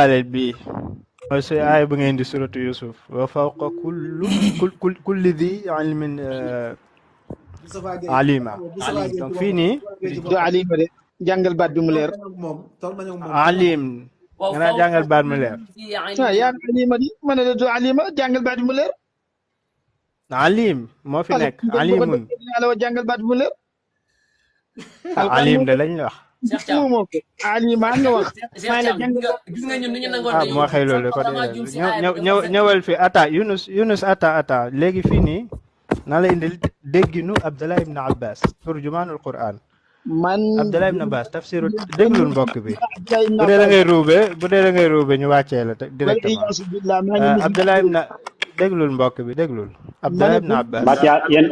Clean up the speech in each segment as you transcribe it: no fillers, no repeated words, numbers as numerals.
alel bi mooy si aaya bu ngeen di suratu Yusuf wa fawqa kulli dhi ilmin alima donc fii nii du alima de jàngal baat bi mu leer alim nga naa jàngal baat mu leer yaa alima di ma ne la du alima jàngal baat bi mu leer alim moo fi nekk alimun la wa jàngal baat bi mu leer alim de lañ wax Cheikh Thiam moo ko alima nga wax Cheikh Thiam gis nga ñun ni ñu nangoon moo xëy loolu ko ñëwal fi ata Yunus ata léegi fii nii naa la indil dégginu Abdallah ibn Abbas turjumaanul Qur'an man Abdallah ibn Abbas tafsiru déglul mbokk bi bu dee da ngay ruube ñu wàccee la directement Abdallah ibn déglul mbokk bi déglul Abdallah ibn Abbas Batia yéen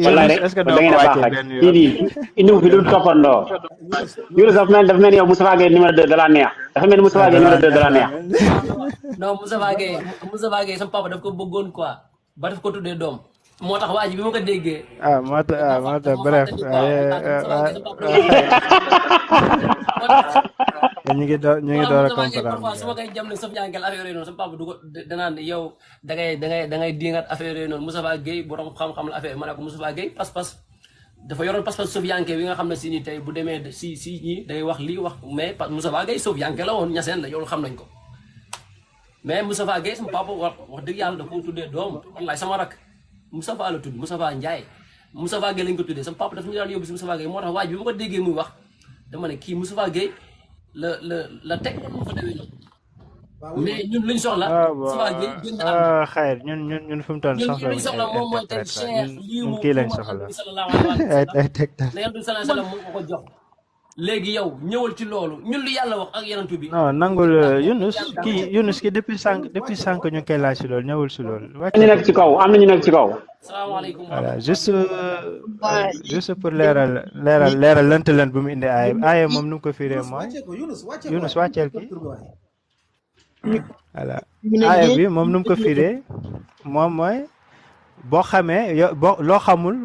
wallaay rek est-ce que da doo ngeen ko a baax wàccee rek benn kii yoon nii indiwu fi lu toppandoo Yunus dafa mel ni yow Moustapha Gueye numéro 2 da la neex dafa mel ni Moustapha Gueye numéro 2 da la neex non Moustapha Gueye sama papa daf ko bëggoon quoi ba daf ko tuddee doom moo tax waa ji bi ma ko déggee moo tax bref ñu ngi door a comprendre parfois su ma koy jam ne saf ñaangel affaire yooyu noonu sama papa du ko danaan yow da ngay diingat affaire yooyu noonu Moustapha Gueye borom xam-xam la affaire ma ne ko Moustapha Gueye pas-pas dafa yoroon pas-pas sofiyanke bi nga xam ne si ni tey bu demee si ñi day wax lii wax mais Moustapha Gueye sofiyanke la woon ñaseen la yow xam nañ ko mais Moustapha Gueye sama papa wax dëgg yàlla da ko tuddee doom wallaay sama rak Moustapha la tudd Moustapha Ndiaye Moustapha Gueye lañ ko tuddee sama papa dafa ñu daan yóbbu si Moustapha Gueye moo tax waaj bi ma ko déggee muy wax dama ne kii Moustapha Gueye la teg mu fa demee noonu mais ñun luñ soxla Moustapha Gueye génn am xayr ñun fu mu toll ñun soxla luñ soxla moom mooy tey Cheikh lii mu kii lañ soxla sallallahu alayhi wa sallam ay tegtal la yonent bi sallallahu alayhi wa sallam moo ko jox léegi yow ñëwal ci loolu ñun lu yàlla wax ak yonent bi non nangul Yunus ki depuis sànq ñu koy laaj si loolu ñëwul si loolu ñu nekk ci kaw am na ñu nekk ci kaw salaamaaleykum voilà juste pour leeral lënt bu mu indi aaya moom nu mu ko firee mooy Yunus wàcceel ki voilà aaya bi moom nu mu ko firee moom mooy boo xamee loo xamul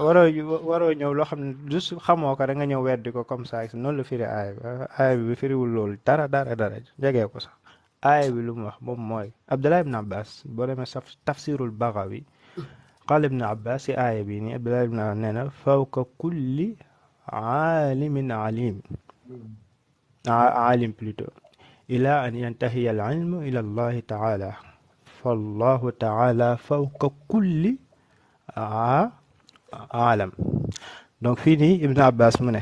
waroo ñëw loo xam ne juste xamoo ko da nga ñëw weddi ko comme ça noonu la firi aaya bi firiwul loolu dara jegee ko sax aaya bi lu mu wax moom mooy Abdallah ibn Abbas boo demee tafsirul Baghawi qaala ibn Abbas si aaya bi nii Abdallah ibn Abbas nee na fawqa kulli aalimin alim plutôt ila an yantahiya al ilmu ila allahi taala fallahu taala fawqa kulli aalam donc fii nii Ibn Abbas mu ne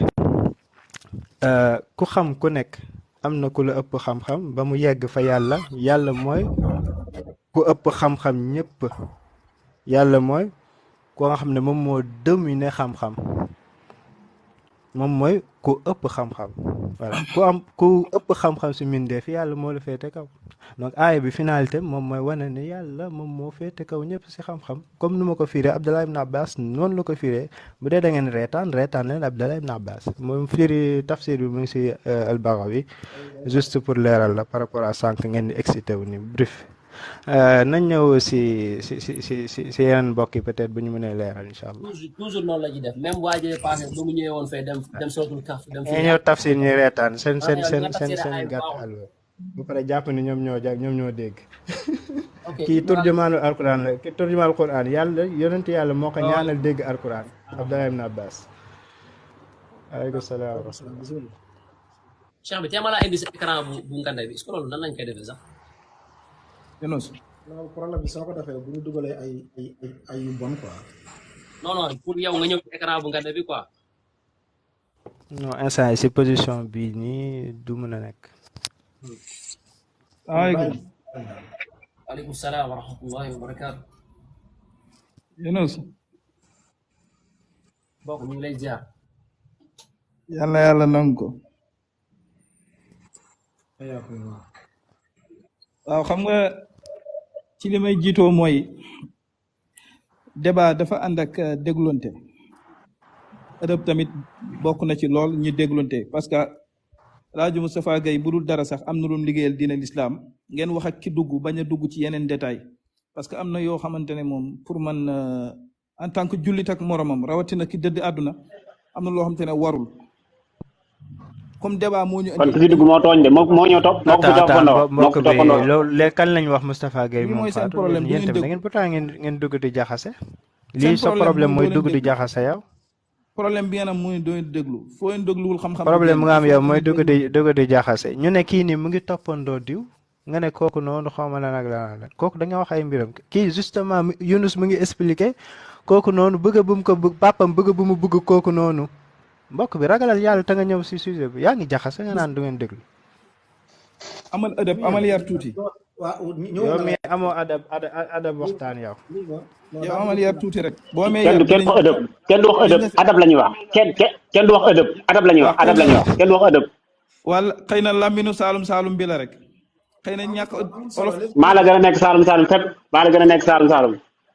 ku xam ku nekk am na ku la ëpp xam-xam ba mu yegg fa yàlla mooy ku ëpp xam-xam ñëpp yàlla mooy ku nga xam ne moom moo dominer xam-xam moom mooy ku ëpp xam-xam voilà ku ëpp xam-xam si mbindeef yàlla moo la féete kaw donc aaya bi finalité moom mooy wane ne yàlla moom moo féete kaw ñëpp si xam-xam comme nu ma ko firee Abdallah ibn Abbas noonu la ko firee bu dee da ngeen reetaan leen Abdallah ibn Abbas moom firi tafsir bi mu ngi si al-Baghawi juste pour leeral la par rapport à sànq ngeen di excité wu ni bref nañ ñëw si yeneen mbokk yi peut-être bu ñu mënee leeral incha allah. toujours noonu la ñuy def même waa jëlee passé ba mu ñëwee woon fay dem sootul kaf dem ñëw tafsir ñuy reetaan seen gàtt alwa bu pare jàpp ni ñoom ñoo dégg kii turjumaanul alquran la kii turjumaanul quran yàlla yonent yàlla moo ko ñaanal dégg alquran Abdallah ibn Abbas aleykum salaam wa rahmatulah. Cheikh bi teema laa indi sa écran bu ngande bi est-ce que loolu nan lañ koy defee sax non problème bi soo ko defee bu ñu dugalee ay yu bon quoi. non pour yow nga ñëw ci écran bu ngande bi quoi. non instant yi si position bii nii du mën a nekk. waaleykum salaam wa rahmatullahi wa barakaatu. Yunus. bokk ñu ngi lay ziar. yàlla nangu ko. waaw xam nga ci li may jiitoo mooy débat dafa ànd ak déglonte ëdëb tamit bokk na ci lool ñu déglonte parce que Alaaji Moustapha Gueye bu dul dara sax am na lu mu liggéeyal diine l'islam ngeen wax ak ki dugg bañ a dugg ci yeneen détail parce que am na yoo xamante ne moom pour man en tant que jullit ak moromam rawatina ki dëdd àdduna am na loo xamante ne warul comme débat moo ñu kon indi ki fi dugg moo tooñ de moo ñëw topp moo ko fi toppandoo moo mbokk ko fi bi toppandoo. loolu léegi kan lañ wax Moustapha Gueye lii moom mooy seen Fatou problème du yéen ngeen tamit da déglu ngeen pourtant ngeen dugg di jaxase. seen lii sa problème mooy doo dugg leen di déglu jaxase yow. problème bi ngeen am mooy doo leen déglu foo leen dégluwul xam-xam problème mu nga am yow mooy dugg déglu di jaxase ñu ne kii nii mu ngi toppandoo diw nga ne kooku noonu xaw ma lan ak lan ak lan kooku da nga wax ay mbiram kii justement Yunus mu ngi expliqué kooku noonu bëgg bu mu ko bëgg papam bëgg bu mu bëgg kooku noonu mbokk bi ragalal yàlla te nga ñëw si sujet bi yaa ngi jaxase nga naan du ngeen déglu. amal ëdëb amal yar tuuti waaw yow mi amoo adab waxtaan yow. yow amal yar tuuti rek boo amee kenn yar du wax ëdëb kenn du wax ëdëb adab la ñuy wax kenn du wax ëdëb adab la ñuy wax adab la ñuy wax kenn du wax ëdëb. wala xëy na làmbinu saalum bi la rek xëy na ñàkk olof maa la gën a nekk Saalum fépp maa la gën a nekk Saalum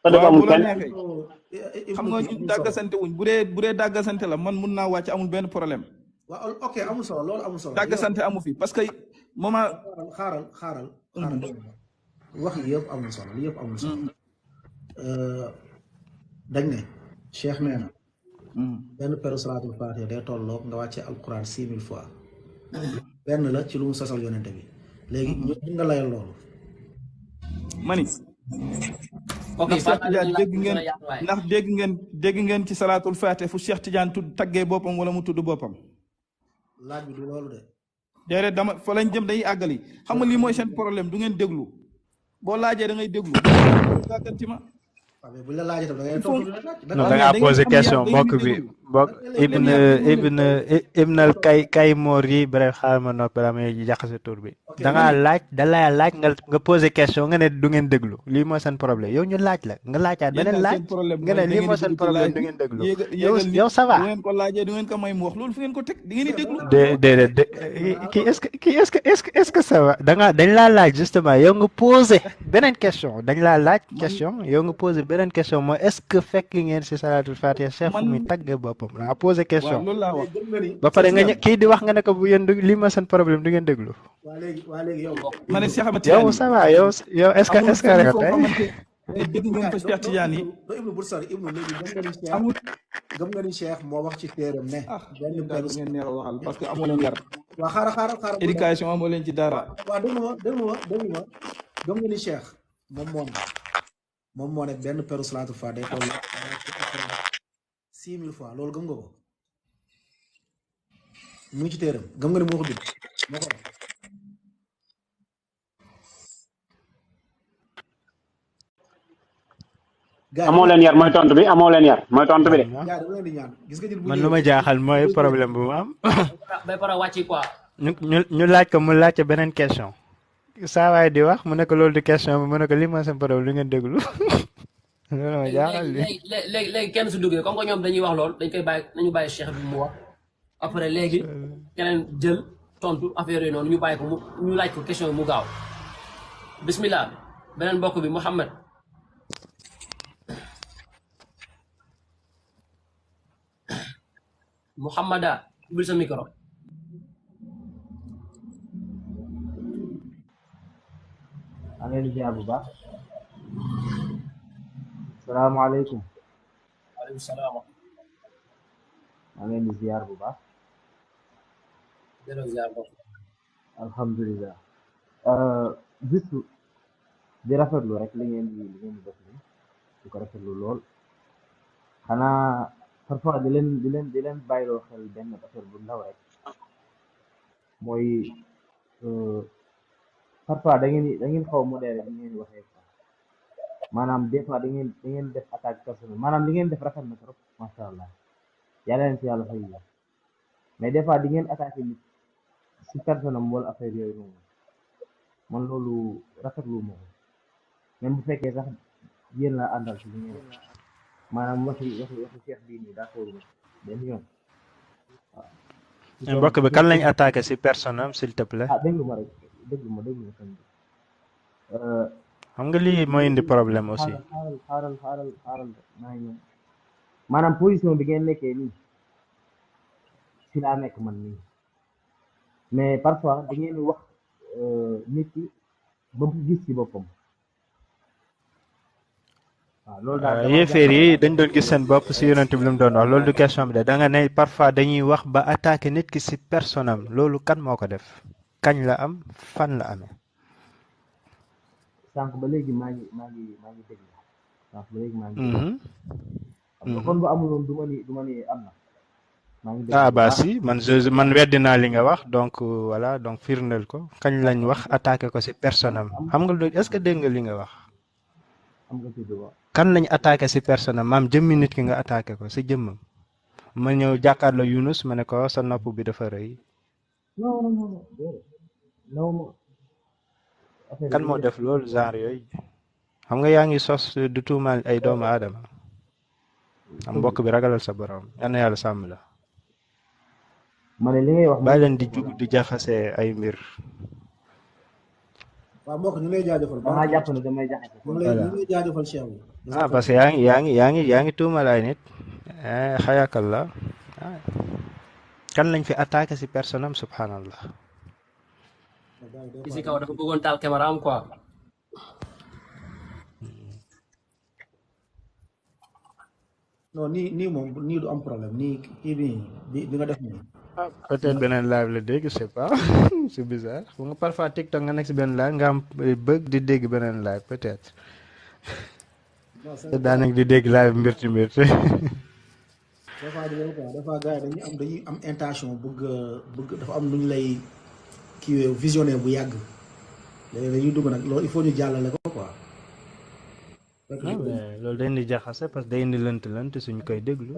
ëdëb waaw amul bu la kenn. neexee xam nga ñun dàggasante wuñ bu dee dàggasante la man mun naa wàcc amul benn problème waaw ok amul solo loolu amul solo. dàggasante amu fi parce que moment xaaral wax yi yëpp amul solo li yëpp amul solo. dañ ne Cheikh nee na benn peru salaatul faatiha day tolloog nga wàcce alquran 6000 fois benn la ci lu mu sosal yonente bi léegi ñu nga layal loolu. mani ok ndax Cheikh Tidiane dégg ngeen ci salaatul faatiha fu Cheikh Tidiane tudd taggee boppam wala mu tudd boppam laaj bi du loolu de. déedéet dama fa lañ jëm dañuy àggali xam nga lii mooy seen problème du ngeen déglu boo laajee da ngay déglu gàgganti ma waaw mais bu la laajee tam da ngay tontu non da ngaa posé question mbokk bi mbokk ibnal kay moor yi bref xaaral ma noppi la may jaxase tur bi da ngaa laaj da laa laaj nga posé question nga ne du ngeen déglu lii mooy seen problème yow ñu laaj la nga laajaat beneen laaj nga ne lii mooy seen problème du ngeen déglu yow ça va du ngeen ko laajee du ngeen ko may mu wax loolu fu ngeen ko teg di ngeen di déglu déedéet kii est-ce que ça va dañ laa laaj justement yow nga posé beneen question dañ laa laaj question yow nga posé beneen question mooy est-ce que fekk ngeen si salaatul fatiha chef muy tagg boppam la posé question loolu laa wax ba pare nga kii di wax nga ne ko bu yéen lii ma seen problème du ngeen déglu. waa léegi yow. ma ne Cheikh Ahmed yow ça va yow est-ce que rek tey. dégg ngeen ko Cheikh Tidiane yi. Ibnu bul sori Ibnu léegi gëm nga ni Cheikh moo wax ci téeram ne. benn peru ngeen neex a waxal parce que amoo leen yar. waa xaaral. éducation amoo leen ci dara. waaw déglu ma gëm nga ni Cheikh moom moo ne benn peru salaatul faatiha day toll 6000 fois loolu gëm nga ko mu ngi ci téeram gëm nga ni moo ko bind moo ko wax. amoo leen yar mooy tontu bi amoo leen yar mooy tontu bi de. man lu ma jaaxal mooy problème bu mu am. bay para wàcci quoi. ñu laaj ko mu laajte beneen question. saa waay di wax mu ne ko loolu di question bi mu ne ko lii mooy seen problème lu ngeen déglu. loolu ma jaaxal léegi kenn su duggee comme que ñoom dañuy wax lool dañ koy bàyyi nañu bàyyi Cheikh bi mu wax après léegi keneen jël tontu affaire yooyu noonu ñu bàyyi ko ñu laaj ko question bi mu gaaw bismillah beneen mbokk bi Mouhamed. Mouhamada ubbil sa micro. maa ngi leen di ziar bu baax. salaamaaleykum. waaleykum salaam. maa ngi leen di ziar bu baax. jërëjëf ziar boobu. alhamdulilah. juste di rafetlu rek li ngeen di def nii di ko rafetlu lool xanaa parfois di leen bàyyiloo xel benn affaire bu ndaw rek mooy parfois da ngeen xaw a modéré li ngeen waxee quoi maanaam des fois da ngeen def attaque personnelle maanaam li ngeen def rafet na trop macha allah yàlla leen ci yàlla fay yi mais des fois di ngeen attaqué nit si personne am wala affaire yooyu noonu man loolu rafetlu moom même bu fekkee sax yéen la àndal si li ngeen def maanaam waxi Cheikh bii nii d'accord benn yoon waaw. mbokk bi kan lañ attaqué si personne am s'il te plaît. ah déglu ma rek déglu ma sëñ bi. xam nga lii mooy indi problème aussi. xaaral maa ngi ñëw maanaam position bi ngeen nekkee nii si laa nekk man nii mais parfois da ngeen di wax nit ki ba mu gis ci boppam waaw loolu daal dama yéeféer jàpp yi dañ doon gis seen bopp si yonent bi lu mu doon wax loolu du question bi de da nga ne parfois dañuy wax ba attaquer nit ki si personne am loolu kan moo ko def kañ la am fan la amee. sànq ba léegi maa ngi déglu sànq ba léegi maa ngi déglu Mhm, xam nga mhm. kon bu amul woon du ma ni am na maa ngi déglu ah bu bah baax si man weddi naa li nga wax donc voilà donc firndeel ko kañ lañ wax attaquer ko si personne am am xam nga loolu est-ce que dégg nga li nga wax am nga ci droit kan lañ attaquer si personne am maam jëmmi nit ki nga attaquer ko si jëmmam ma ñëw jàkkaarloo Yunus ma ne ko sa nopp bi dafa rëy non non non non déedéet non non affaire kan yi moo dañuy def loolu genre yooyu xam nga yaa ngi sos du tuumaal ay doomu aadama am mbokk bi ragalal sa borom yal na yàlla sàmm la ma ne li ngay wax bàyyi leen di jug di jaxase ay mbir waaw mbokk ñu ngi lay jaajëfal baax damaa jàpp ne damay jaxase ñu ngi lay voilà ñu ngi lay jaajëfal Cheikh bi ah parce que yaa ngi tuumaal ay nit xayakallah ah kan lañ fi attaqué si personne am subhanallah ki si kaw dafa bëggoon taal caméra am quoi. non nii moom nii du am problème nii kii bi nga def nii peut-être beneen live la dégg je sais pas c'est bizarre xam nga parfois TikTok nga nekk si benn live nga am bëgg di dégg beneen live peut-être non c'est te daanaka di dégg live mbirti mbirti des fois des fois gars yi dañuy am intention bëgg dafa am lu ñu lay kiiwee visionné bu yàgg léegi dañuy dugg nag loolu il faut ñu jàllale ko quoi fekk non mais loolu day indi jaxase parce que day indi lënt suñ koy déglu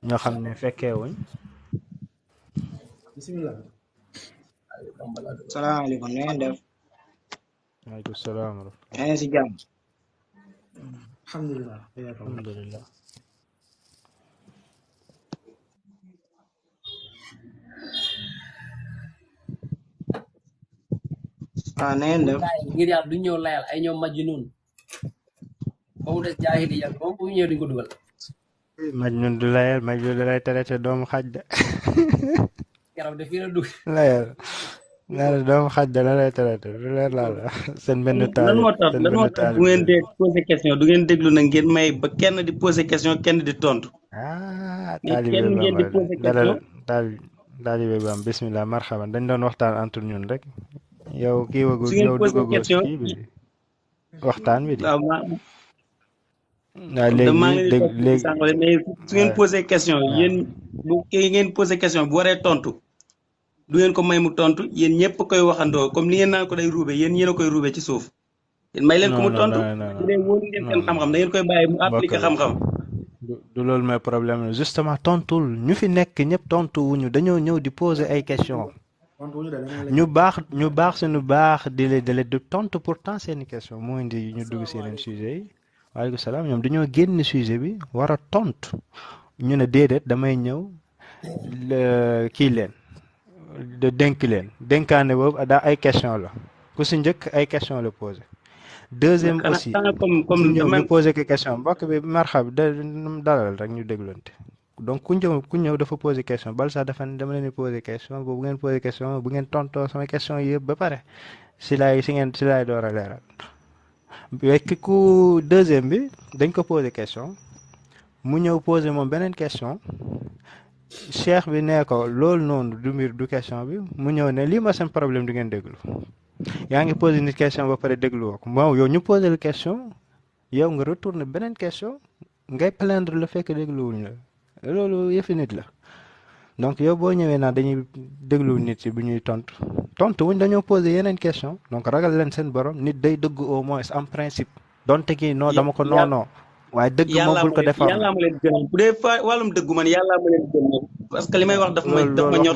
ñoo xam ne fekkee wuñ bismillah salaamaaleykum na ngeen def waaleykum salaam wa rahmatulah na ngeen si jàmm alhamdulilah alhamdulilah waaw na ngeen def gars yi ngir yàlla duñ ñëw layal ay ñoom Majnun ba mu des jaahidi yàgg moom bu ñëwee duñ ko dugal. Majnun du layal Majnun da lay traité doomu xaj de keroog de fii la dugg. layal nee na doomu xaj de la lay traité du leer laa la seen benn lan taalib moo tax seen lan moo benn tax taalib bu ngeen dee posé question du ngeen déglu nag ngeen may ba kenn di posé question kenn di tontu ah mais taalibe kenn ngeen di Bamba posé dalal question taalibe Bamba bismillah marhaban dañ doon waxtaan entre ñun rek yow kii wagul su ngeen yow posé duggagoo si question kii bi waxtaan bi di waaw waaw léegi maa ngi leen di topp léegi sànqale mais su ngeen posé question waaw yéen bu kii ngeen posé question bu waree tontu du ngeen ko may mu tontu yéen ñëpp koy waxandoo comme li ngeen naan ko day ruube yéen yéen a koy ruube ci suuf yéen may leen ko mu non tontu non bu dee wóolu ngeen seen non xam-xam da ngeen koy bàyyi mu mbokk appliqué bi xam-xam du loolu mooy problème la justement tontul ñu fi nekk ñëpp tontu wuñu dañoo ñëw di poser ay questions tontu wuñu de dañoo lay ñu baax suñu baax di leen di tontu pourtant seeni question moo indi ñu dugg si yeneen sujet yi waaleykum salaam ñoom dañoo génn sujet bi war a tontu ñu ne déedéet damay ñëw kii leen de dénk leen dénkaane boobu daa ay question la ku si njëkk ay question la posé deuxième aussi comme ku ñëw ñu posé ko question mbokk bi marxab dalal rek ñu déglante donc ku ñëw dafa posé question bal sax dafa ne dama leen di posé question bu ngeen posé question bu ngeen tontoo sama question yëpp ba pare si laay door a leeral wekki ku deuxième bi dañ ko posé question mu ñëw posé moom beneen question cheikh bi nee ko loolu noonu du mbir du question bi mu ñëw ne lii ma seen problème du ngeen déglu yaa ngi posé nit question ba pare déglu woo ko bon yow ñu posé la question yow nga retourné beneen question ngay plaindre le fait que dégluwuñ la loolu yëfi nit la donc yow boo ñëwee naa dañuy déglu nit yi bu ñuy tontu wuñ dañoo posé yeneen question donc ragal leen seen borom nit day dëgg au moins en principe donte kii non dama ko noonoo waaye dëgg moom bul ko defar yàlla ma leen gënal bu dee fa wàllum dëggu man yàlla ma leen gënal parce que li may wax daf ma ñor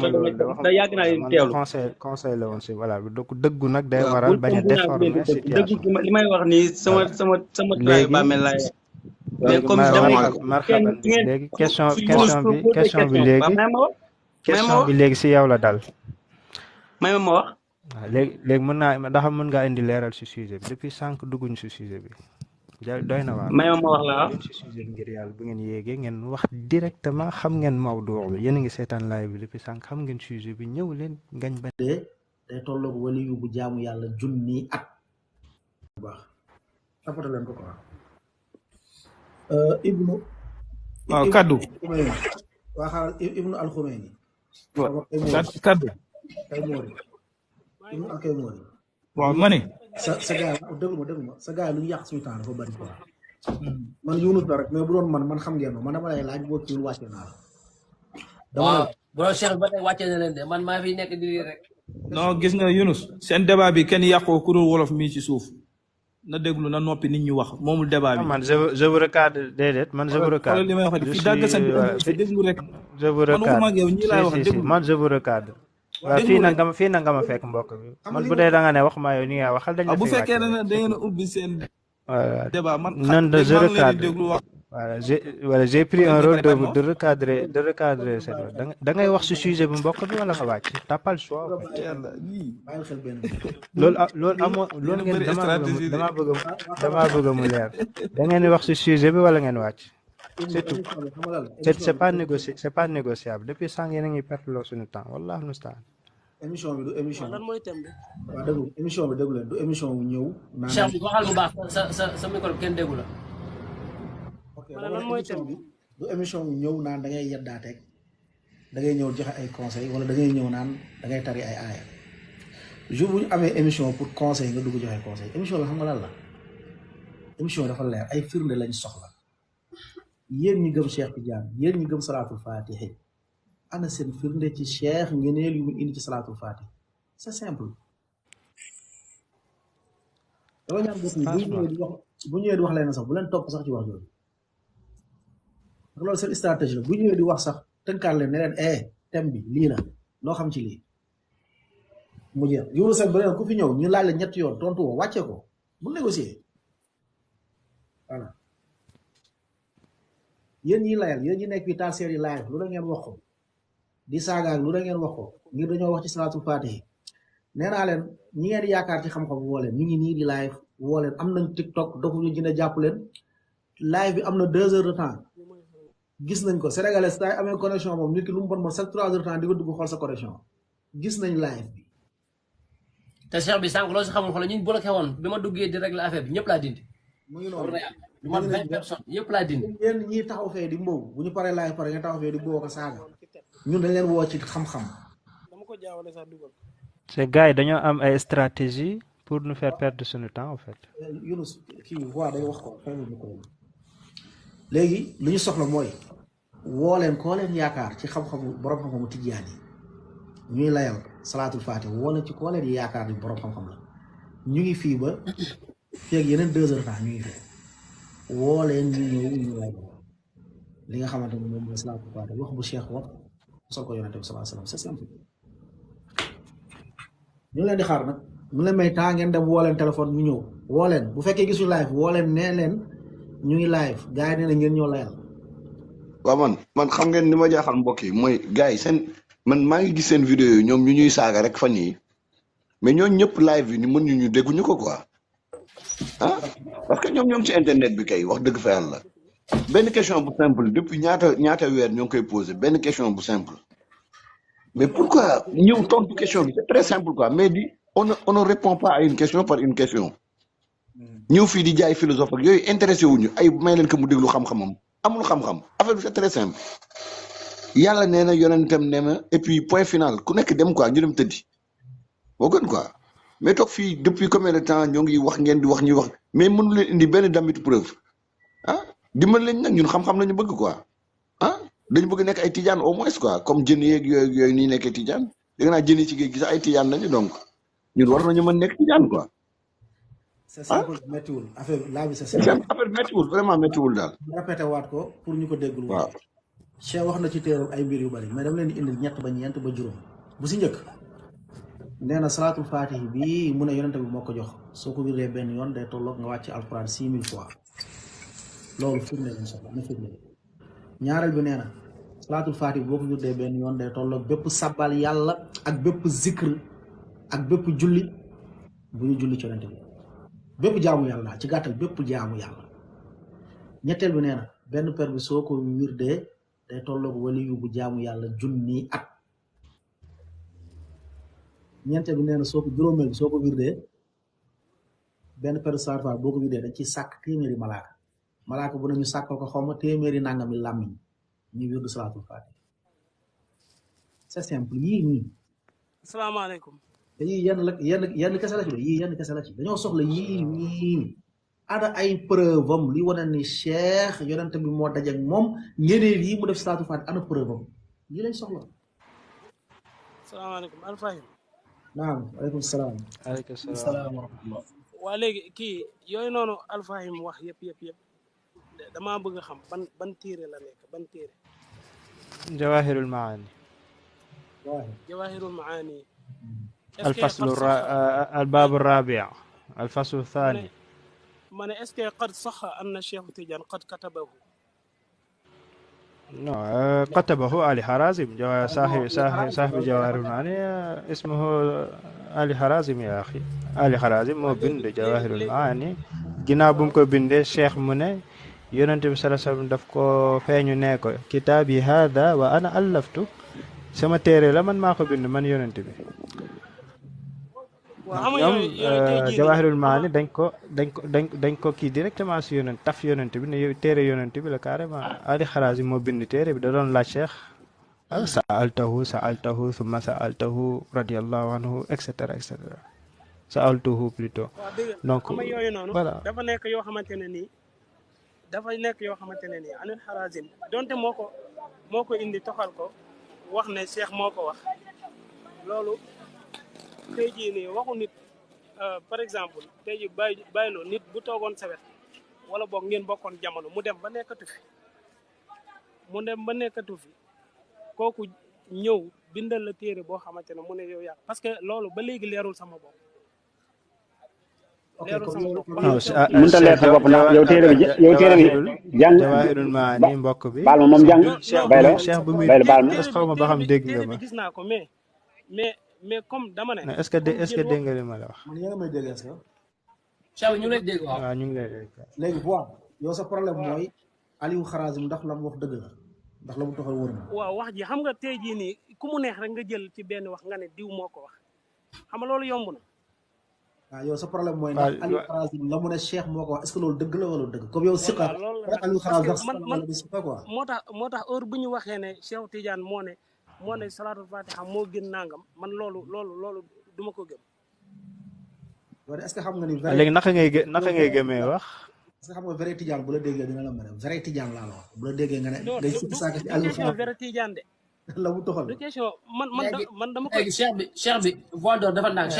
da yàgg naa leen teewlu conseil la woon si voilà donc dëggu nag day waral bañ a déformer situation dëggu li may wax nii sama travail bàmmeel laay mais comme marhaban léegi question bi léegi si yow la dal may ma wax waaw léegi mën ngaa indi leeral si sujet bi depuis sànq dugguñ si sujet bi doy na waar may ma wax la leen si sujet ngir yàlla bu ngeen yéegee ngeen wax directement xam ngeen mawdu bi yéen a ngi seetaan live bi depuis sànq xam ngeen sujet bi ñëw leen ngañ ba day tolloog waliyu bu jaamu yàlla junni at bu baax toppatoo leen ko quoi ibnu waaw ibnu kaddu Xumayni waa xaaral ibnu al Xumayni wa- kay moori kaddu kay moori ibnu al kay moori waaw ma ne sa gars yi déglu ma sa gars yi lu ñu yàq suñu temps dafa bari quoi man Yunus la rek mais bu doon man xam ngeen ma man dama lay laaj boo kiiwul wàcce naa la dama waaw lay bro Cheikh ba tey wàcce na leen de man maa fi nekk di lii rek. non gis nga Yunus seen débat bi kenn yàqoo ku dul wolof mii ci suuf na déglu na noppi nit ñi wax moomul débat bi. man je vous recadre déedéet man je vous recadre. xoolal li may wax je fi suis dàgg sant fi déglu rek. je vous man waxuma ak recadre yow ñii laay wax si déglu. man je vous recadre. waaw déglu fii rek. nag nga ma fekk mbokk bi xam man nga bu li dee da nga ne wax ma yow ni nga waxal dañ ah la bu fi fekkee wàcce. ne da ngeen a ubbi seen voilà débat man. non de je maa ngi leen di recadre déglu wax. voilà j'ai pris un Ngeen rôle pare ma de recadrer cette da ngay wax si sujet bu mbokk bi wala nga wàcc t'as pas le choix en fait. yàlla ñii. bàyyil xel benn loolu amoo loolu Yéen a ngeen bëri stratégie de. damaa bëgg mu leer da ngeen di wax si sujet bi wala ngeen wàcc c'est tout émission bi xam nga lan la c'est pas négociable depuis sànq yéen a ngi perte loo suñu temps wallahu mustaan. émission bi du émission lan mooy thème bi. waaw déglu émission bi déglu leen du émission wu ñëw naan Cheikh bi waxal bu baax sa micro bi kenn déggu la. ok ma ne lan mooy émission thème bi du émission wu ñëw naan da ngay yeddaateeg da ngay ñëw joxe ay conseil wala da ngay ñëw naan da ngay tari ay aaya jour bu ñu amee émission pour conseil nga dugg joxe conseil émission bi xam nga lan la émission dafa leer ay firnde lañ soxla yéen ñi gëm Cheikh Tidiane yéen ñi gëm salaatul fatihi ana seen firnde ci Cheikh ngeneel yu mu indi ci salaatul fatihi c'est simple dama ñaan bokk yi bu ñëwee di wax leen sax bu leen topp sax ci wax jooju ndax loolu seen stratégie la bu ñëwee di wax sax tënkaat leen ne leen thème bi lii la loo xam ci lii mu jeex yow sax beneen ku fi ñëw ñu laaj la ñetti yoon tontu woo wàcce ko bu négocier voilà yéen ñi layal yéen ñi nekk fi taal seer yi live lu la ngeen wax ko di saagaak lu la ngeen wax ko ngir dañoo wax ci salaatul fatihi nee naa leen ñi ngeen yaakaar ci xam-xam woo leen mi ngi nii di live woo leen am nañ TikTok dofuñu dina jàpp leen live bi am na 2 heures de temps gis nañ ko sénégalais tay amee connexion moom nit ki lu mu bon chaque 3 heures de temps di ko dugg xool sa connexion gis nañ live bi te Cheikh bi sànq loolu si xamul xoolal ñu bloqué woon bi ma duggee di régler affaire bi ñëpp laa dindi. mu ngi noonu lu mat 20 personnes yëpp laa dindi. yéen ñii taxaw fee di mbow bu ñu paree live pare nga taxaw fee di mbow ko saaga ñun dañ leen woo ci xam-xam dama ko jaawale sax dugal. ces gars yi dañoo am ay stratégie pour nous faire perdre suñu temps en fait. Yunus kii waa day wax ko fay ñu ko léegi lu ñu soxla mooy woo leen koo leen yaakaar ci xam-xamu borom xam-xamu tijjaan yi ñuy layal salaatul faatiha woo leen ci koo leen yaakaar ni borom xam-xam la ñu ngi fii ba fii ak yeneen 2 heures temps ñu ngi fi woo leen ñu ñëw ñu lay li nga xamante ne moom mooy salaatul faatiha wax bu Cheikh wax sol ko yonente bi sallallahu alayhi wasallam c'est simple ñu leen di xaar nag mu leen may temps ngeen dem woo leen téléphone ñu ñëw woo leen bu fekkee gisuñu live woo leen nee leen ñu ngi live gars yi nee na ngeen ñoo layal waaw man xam ngeen ni ma jaaxal mbokk yi mooy gars yi seen man maa ngi gis seen vidéo yi ñoom ñu ñuy saaga rek fan yi mais ñooñu ñëpp live yi ni mën ñu dégguñu ko quoi ah parce que ñoom ci internet bi kay wax dëgg fa yàlla benn question bu simple depuis ñaata weer ñoo ngi koy posé benn question bu simple mais pourquoi ñëw tontu question bi c'est très simple quoi mais on ne répond pas à une question par une question ñëw fii di jaay philosophe ak yooyu intéressé wuñu ay may leen ko mu déglu xam-xamam amul xam-xam affaire bi c'est très simple yàlla nee na yonentam nee na et puis point final ku nekk dem quoi ñu dem tëddi moo gën quoi mais toog fii depuis combien de temps ñoo ngi wax ngeen di wax ñuy wax mais mënu leen indi benn damit preuve ah dimbal leen nag ñun xam-xam lañu bëgg quoi ah dañu bëgg nekk ay tijaan au moins quoi comme jën yeeg yooyu nii nekkee tijaan dégg naa jën yi ci géej gi sax ay tijaan lañu donc ñun war nañu mën nekk tijaan quoi. c'est simple méttiwul affaire bi laa bi c'est simple affaire méttiwul vraiment méttiwul daal. répété waat ko pour ñu ko déggul. waaw Cheikh wax na ci téeram ay mbir yu bari mais dama leen di indil ñett ba ñeent ba juróom bu si njëkk nee na salaatul faatihi bii mu ne yonente bi moo ko jox soo ko wirdee benn yoon day tolloog nga wàcc alxuraan 6000 fois loolu firnde lañ soxla na firnde ñaareel bi nee na salaatul faatihi boo ko wirdee benn yoon day tolloog bépp sabbal yàlla ak bépp zikr ak bépp julli bu ñu julli ci yonente bi bépp jaamu yàlla daal ci gàttal bépp jaamu yàlla ñetteel bi nee na benn per bi soo ko wirdee day tolloog wali yu bu jaamu yàlla junni at ñeenteel bi nee na soo ko juróomeel bi soo ko wirdee benn per sarfa boo ko wirdee dañ ci sàkk téeméeri malaaka bu nañu sàkkal ko xaw ma téeméeri nangami làmmiñ ñuy wirdu salaatul faatiha c'est simple yii nii asalaamaaleykum. te yii yenn kese la ci yii yenn kese la ci dañoo soxla yii nii ada ay preuve am li wane ni cheikh yonente bi moo dajeeg moom ñeneen yi mu def salaatul faatiha ana preuve am lii lañ soxla. asalaamaaleykum Alfahim. naam aleykum salaam. aleykum salaam wa rahmatullah. waa léegi kii yooyu noonu Alfahim wax yëpp damaa bëgg a xam ban téere la nekk ban téere. jawahirul maani. jawahirul maani. الفصل الباب الرابع الفصل الثاني. ما ne est-ce que قد صح أن الشيخ تيجان قد كتبه. كتبه علي حرازم صاحب جواهر المعاني اسمه علي حرازم يا أخي. علي حرازم مو بند جواهر المعاني ginnaaw bu mu ko bindee cheikh mu ne yonent bi sallallahu alayhi wasallam daf ko feeñu ne ko kitaabi hada wa ana allaftu sama téere la man maa ko bind man yonent bi. ñoom jawahirul maani dañ ko kii directement si yonent taf yonent bi ne téere yonent bi la carrément Ali Harazim moo bind téere bi da doon laaj cheikh sa'altahu thumma sa'altahu radiyallahu anhu et cetera sa'altuhu plutôt donc voilà dafa nekk yoo xamante ne nii Ali Harazim donte moo ko indi toxal ko wax ne cheikh moo ko wax loolu tey jii nii waxu nit par exemple tey jii bàyyiloo nit bu toogoon sa wet wala boog ngeen bokkoon jamono mu dem ba nekkatu fi kooku ñëw bindal la téere boo xamante ne mu ne yow yàq parce que loolu ba léegi leerul sama bopp. mënut a leer sa bopp ndax yow téere bi jàng jawahirul maani mbokk bi baal ma moom jàng cheikh bu muy baal ma xaw ma ba xam dégg nga ma. gis naa ko mais comme dama ne. est-ce que dégg nga li ma la wax. man yaa ngi may dégg est-ce que. Cheikh ñu ngi lay dégg waaw. waaw ñu ngi lay dégg. léegi Fouad yow sa problème mooy Aliou Harazim ndax la mu wax dëgg la ndax la mu taxal wóor na. waaw wax ji xam nga tey jii nii ku mu neex rek nga jël ci benn wax nga ne diw moo ko wax xam nga loolu yomb na. waaw yow sa problème mooy ndax Aliou Harazim la mu ne Cheikh moo ko wax est-ce que loolu dëgg la wala dëgg comme yow siqa Aliou Harazim moo tax heure bu ñu waxee ne Cheikh Tidiane moo ne salaatul fatiha moo gën nangam man loolu du ma ko gëm. est-ce que xam nga ni. léegi naka ngay gëmee wax. est-ce que xam nga vrai Tidiane bu la déggee dina la mën a vrai Tidiane laa la wax bu la déggee nga ne. ngay sikki saaka ci Aliou Harazim vrai Tidiane de. la mu toxal du question man dama ko. léegi cheikh bi voix d'or dafa ndànk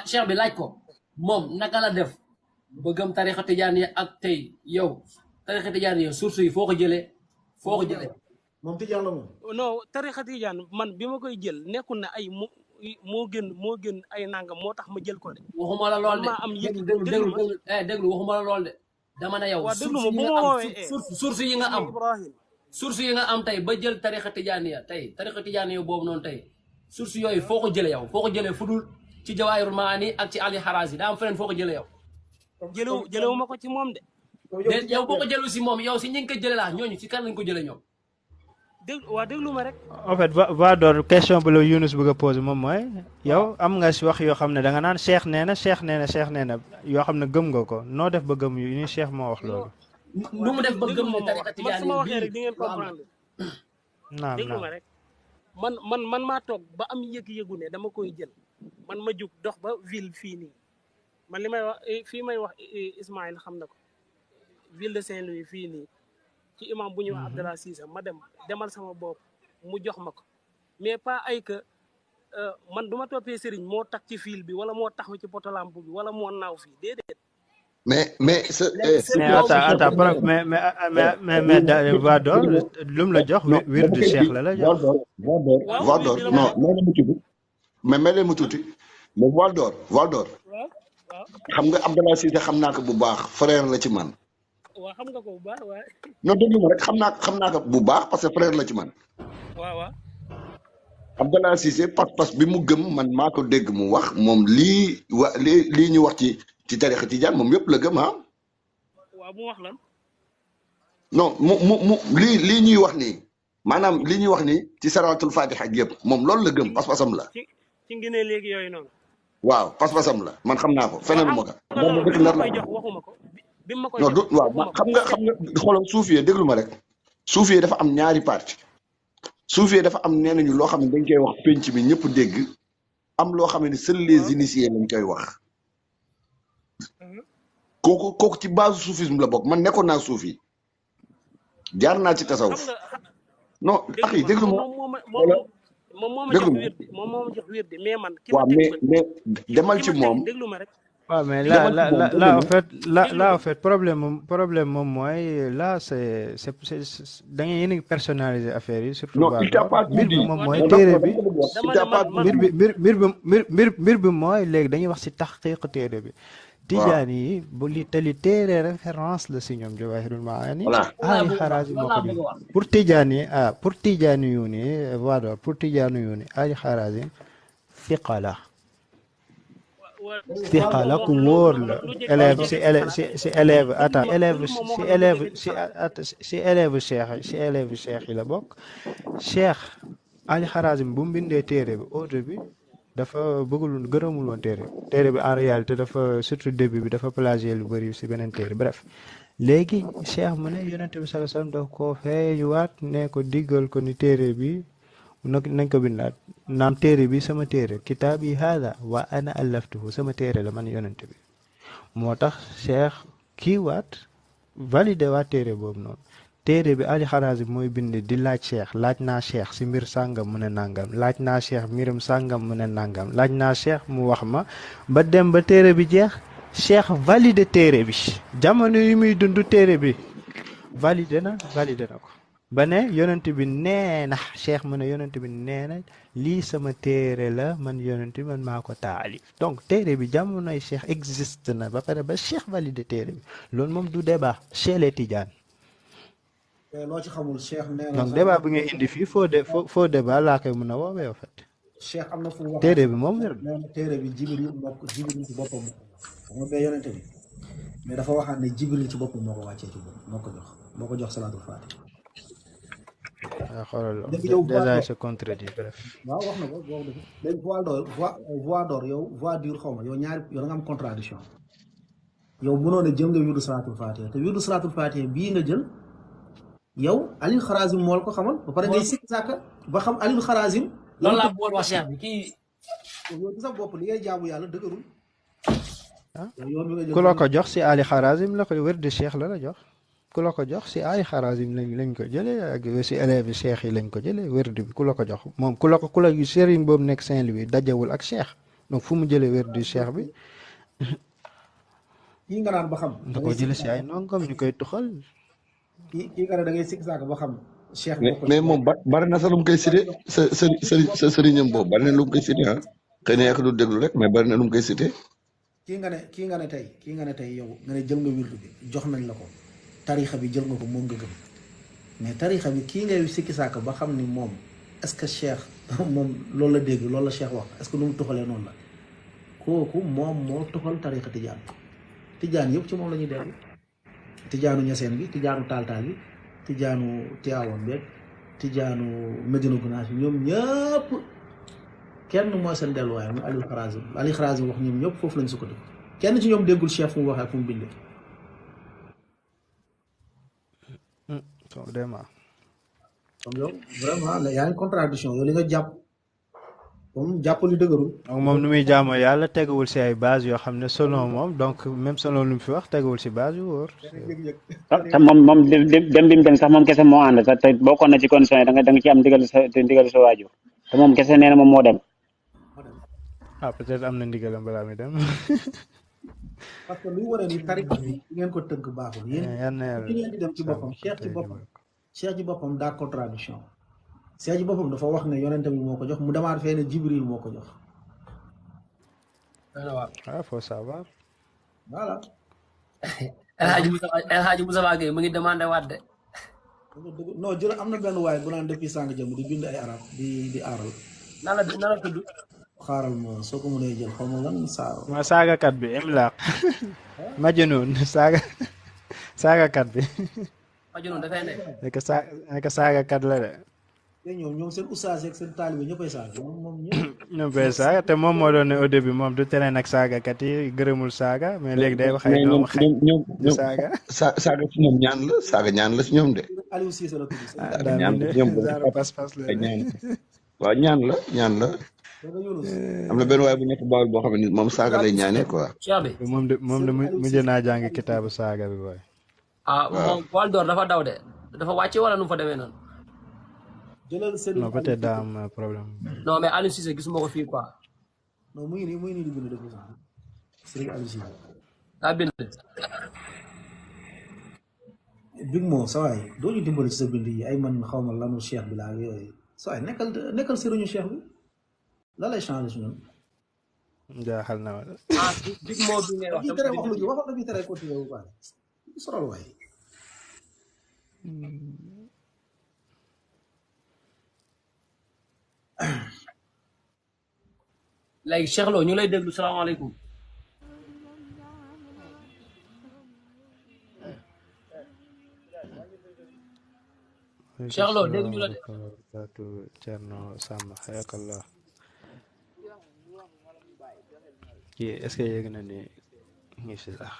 cheikh bi laaj ko moom naka la def ba gëm tarixa Tidiane yi ak tey yow tarixa Tidiane yi source yi foo ko jëlee. moom Tidiane la moom. non tarixa Tidiane man bi ma koy jël nekkul ne ay moo gën ay nangam moo tax ma jël ko de. waxuma la lool de maa am yëg déglu waxuma la lool de. dama ne yow source yi nga am source yi nga am tey ba jël tarixa Tidiane ya tey tarixa Tidiane yow boobu noonu tey source yooyu foo ko jëlee yow foo ko jëlee fu dul ci Jawahirul Maani ak ci Ali Harazim daa am feneen foo ko jëlee yow. jëlewu ma ko ci moom de. yow boo ko jëlu si moom yow si ñi nga ko jëlee laa ñooñu si kan lañ ko jëlee ñoom. déglu ma rek. en fait va door question bu la Younus bëgg a posé moom mooy yow am nga si wax yoo xam ne da nga naan cheikh nee na yoo xam ne gëm nga ko noo def ba gëm yu ni cheikh moo wax loolu. nu mu def ba gëm ne tariqa Tidiane man su ma waxee rek di ngeen comprendre. déglu ma rek man maa toog ba am yëg-yëgu ne dama koy jël man ma jug dox ba ville fii nii man li may wax fii may wax Ismaïl xam na ko ville de Saint-Louis fii nii. ci imam bu ñuy wax Abdallah Cissé ma demal sama bopp mu jox ma ko mais pas ay que man du ma toppee sëriñ moo tax ci fil bi wala moo taxaw ci potolamp bi wala moo naaw fii déedéet. mais attends va door lu mu la jox wirdu cheikh la jox. va door non mais may leen mu tuuti mais va door xam nga Abdallah Cissé xam naa ko bu baax frère la ci man. waaw xam nga ko bu baax waaye. non déglu ma rek xam naa ko bu baax parce que frère la ci man. waaw. Abdallah Cissé pas bi mu gëm man maa ko dégg mu wax moom lii ñu wax ci tarixa Tijaan moom yëpp la gëm ah. waaw mu wax lan. non mu lii ñuy wax nii maanaam lii ñuy wax nii ci saraatul Fatiha ak yëpp moom loolu la gëm pas-pasam la. ci ngi ne léegi yooyu noonu. waaw pas-pasam la man xam naa ko feneen ma ko. koy jox waxuma ko bi ma koy non def du waaw defuma ko xam nga xoolal suufiyee déglu ma rek suufiyee dafa am ñaari parti suufiyee dafa am nee nañu loo xam ne dañ koy wax penc mi ñëpp dégg am loo xam ne seuls les initiés lañ koy wax kooku ci base soufisme la bokk man nekkoon naa suufi jaar naa ci tasawuf non axi déglu ma moom moo ma déglu jox ma wér moom moo ma jox wér mais man ki waaw ma teg mais demal ki ci ma moom teg déglu ma rek waaw mais demal ci moom déglu là en fait problème moom mooy là c'est da ngeen yéen a ngi personnaliser affaire yi surtout non il t'a pas mbir bi dit moom non mooy non téere bi il t'a pas dit mbir bi mooy léegi dañuy wax ci taxqiq téere bi tijaan yi bu li téere référence la si ñoom Jawahirul Maani Ali Harazim moo ko bind pour tijaan yi pour tijaan yu ni voilà pour tijaan yu ni Ali Harazim fiqa la fiqa la ku wóor la élève si élève attends si élève cheikh yi la bokk cheikh Ali Harazim bu mu bindee téere bi au début dafa bëggul gërëmul woon téere bi en réalité dafa surtout début bi dafa plagier lu bëri si beneen téere bref léegi cheikh mu ne yonente bi sallallahu alayhi wasallam daf koo feeñuwaat ne ko diggal ko ni téere bi nañ ko bindaat naam téere bi sama téere kitaab yi haada wa ana allaftuhu sama téere la man yonente bi moo tax cheikh kii waat validé waat téere boobu noonu téere bi Ali Harazim mooy bind di laaj cheikh laaj naa cheikh si mbir sàngam mu ne nàngam laaj naa cheikh mbirum sàngam mu ne nàngam laaj naa cheikh mu wax ma ba dem ba téere bi jeex cheikh validé téere bi jamono yi muy dund téere bi validé na ko ba ne yonent bi nee na cheikh mu ne yonent bi nee na lii sama téere la man yonent bi man maa ko taalif donc téere bi jamonoy cheikh existe na ba pare ba cheikh validé téere bi loolu moom du débat chez les Tidiane loo ci xamul Cheikh nee na donc débat bi ngay indi fii faux débat laa koy mën a woowee en fait. Cheikh am na fu mu wax téere bi moom wér nee na téere bi Jibril Jibril ci boppam xam nga bee yonente bi mais dafa waxaat ne Jibril ci boppam moo ko wàccee ci boppam moo ko jox salaatul faatiha. waaw xoolal déjà se contredit bref. waaw wax na ko boobu dëgg léegi voix d'or yow voix dure xaw ma yow da nga am contradiction yow mënoo ne jël nga wirdu salaatul faatiha te wirdu salaatul faatiha bii nga jël yow Aliou Harazim moo la ko xamal ba pare ngay sikk sàkk ba xam Aliou Harazim loolu laa bëggoon wax cheikh bi kii yow ci sa bopp li ngay jaamu yàlla dëgërul ku la ko jox si Ali Harazim la ko wér de cheikh la jox ku la ko jox si Ali Harazim lañ ko jëlee ak si élèves cheikh yi lañ ko jëlee wér bi ku la ko jox moom ku la sëriñ boobu nekk Saint-Louis dajewul ak cheikh donc fu mu jëlee wér du cheikh bi kii nga naan ba xam da ko jëlee si ay nongam ñu koy tuxal kii nga ne da ngay sikk saak ba xam cheikh mais moom bari na sa lu mu koy cité sa sëriñam boobu bari na lu mu koy cité xëy na yaa du déglu rek mais bari na lu mu koy cité kii nga ne tey yow nga ne jël nga wirdu bi jox nañ la ko tarixa bi jël nga ko moom nga gëm mais tarixa bi kii ngay sikki saak ba xam ni moom est-ce que cheikh moom loolu la dégg loolu la cheikh wax est-ce que nu mu tuxalee noonu la kooku moom moo tuxal tarixa tijaan yëpp ci moom la ñuy dellu tijaanu ñaseen bi tijaanu taaltaal bi tijaanu Tiwaawan beeg tijaanu Medina Gunaas bi ñoom ñëpp kenn mooy seen delluwaay muy Aliou Harazim wax ñoom ñëpp foofu lañ sukkandiku kenn ci ñoom déggul cheikh fu mu waxee fu mu bindee. vraiment. comme yow vraiment yaa ngi contradiction yow li nga jàpp comme jàpp li dëgërul. donc moom nu muy jaamoo yàlla teguwul si ay base yoo xam ne selon moom donc même selon lu mu fi wax teguwul si base yu wóor. te moom dem bi mu dem sax moom kese moo ànd te bokkoon na ci condition yi da nga ci am ndigal sa waajur te moom kese nee na moom moo dem. peut-être am na ndigalam balaa muy dem. parce que luy wane ni tariqa bi ngeen ko tëgg baaxul yéen ci ngeen di dem ci boppam cheikh ci boppam daa contradiction cheikh ci boppam dafa wax ne yonente bi moo ko jox mu demaat fee ne Jibril moo ko jox faut savoir voilà El Hadji Moussa Gueye mu ngi demandé waat de non jël am na benn waay bu naan depuis sànq jëm di bind ay arab di aaral nan la tudd xaaral ma soo ko mënee jël xaw ma lan ma saagakat bi imlaaq Majnun saagakat bi Majnun dafay nekk nekk saagakat la de te ñoom seen oustaz ak seen taalibe ñëppay saaga moom ñëpp. ñoom koy saaga te moom moo doon ne au début moom du tere nag saagakat yi gërëmul saaga mais léegi day wax ay mais doomu xaj ñoom di saaga. saaga si ñoom ñaan la saaga ñaan la si ñoom de. Aliou Cissé la tudd. ah saaga daa ñaan mel la ne si ñoom boobu genre pas-pas la de. ñaan waaw ñaan la ñaan la. am na benn waay bu nekk Bawol boo xam ne moom saaga lay ñaanee quoi. Cheikh bi moom de mujj naa jàng kitaabu saaga bi booy. ah moom Waldor dafa daw de dafa wàcce wala nu mu fa demee noonu. non peut-être daa am problème. non mais Aliou Cissé gisuma ko fii quoi. non muy nii di bind dëgg sax Serigne Aliou Cissé. daa bind. Big Mo sa waay doo ñu dimbali ci sa bind yi ay man xaw ma lanu cheikh bi laa yooyu sa waay nekkal sëriñu cheikh bi la lay changé si ñun. jaaxal na ma. ah Big Mo bi ngay wax. tere wax lu ji waxoon na fi tere continué bu baax sorol waay. léegi Cheikh Lo ñu lay déglu salaamaaleykum. Cheikh Lo dégg ñu la de. Cerno Samba xayakallah. kii est-ce que yëg na ni ngi si sax.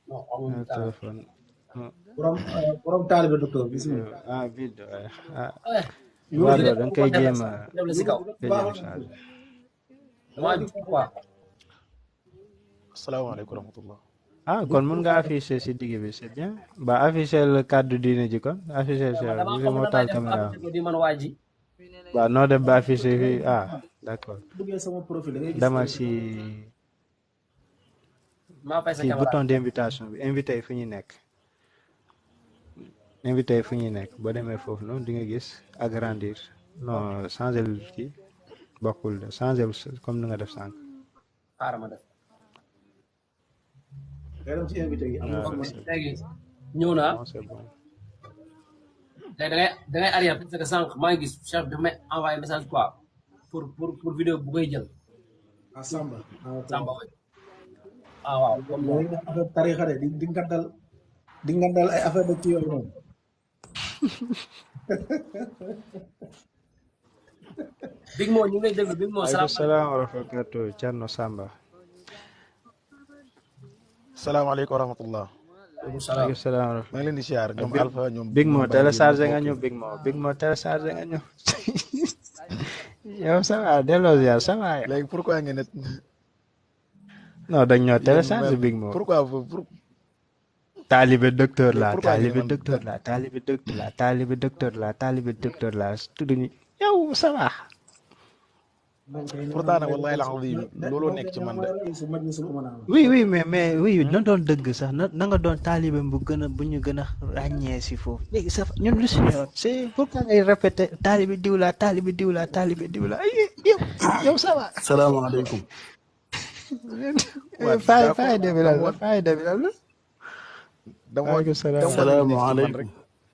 non amul téléphone. borom taalibe docteur bismillah. ah vide waaye ah. waaw da nga koy jéem a. asalaamaaleykum wa rahmatullah. ah kon mun nga afficher si digg bi c'est bien ba afficher le cadre diine ji kon afficher si moo taal caméra waaw noo def ba afficher fii ah d'accord dama si bouton d'invitation bi invité yi fu ñuy nekk invité yi fu ñuy nekk boo demee foofu noonu di nga gis agrandir non changer kii bokkul de changer comme ni nga def sànq. léegi ñëw naa léegi da ngay arrière parce que sànq maa ngi gis chef bi may envoyé message quoi pour vidéo bu koy jël. ah Samba. Samba ah waaw. loolu nag affaire tarixa de di ngandal ay affaire de kii yooyu noonu. Big Mo ñu ngi lay déglu Big Mo. salaam wa rahmatulah Thierno Samba. salaamaaleykum wa rahmatullah. waaleykum salaam wa rahmatulah. maa ngi leen di siyaar ñoom Alpha ñoom. Big Mo téléchargé nga ñu Big Mo téléchargé nga ñu. yow ça va delloo ziar ça va. léegi pourquoi ngeen ne. non dañ ñoo téléchargé Big Mo. pourquoi taalibe docteur la taalibe docteur la taalibe docteur la taalibe docteur la taalibe docteur la tudd ñu yow ça va. pourtant nag wallahi alazim looloo nekk ci man de. oui mais oui na doon dëgg sax na nga doon taalibe bu ñu gën a ràññee si foofu léegi sax ñun lu si ñëw c'est pourquoi ngay répété taalibe diw la taalibe diw la taalibe diw la yow ça va. salaamaaleykum. faay debi la waaleykum salaam. salaamaaleykum.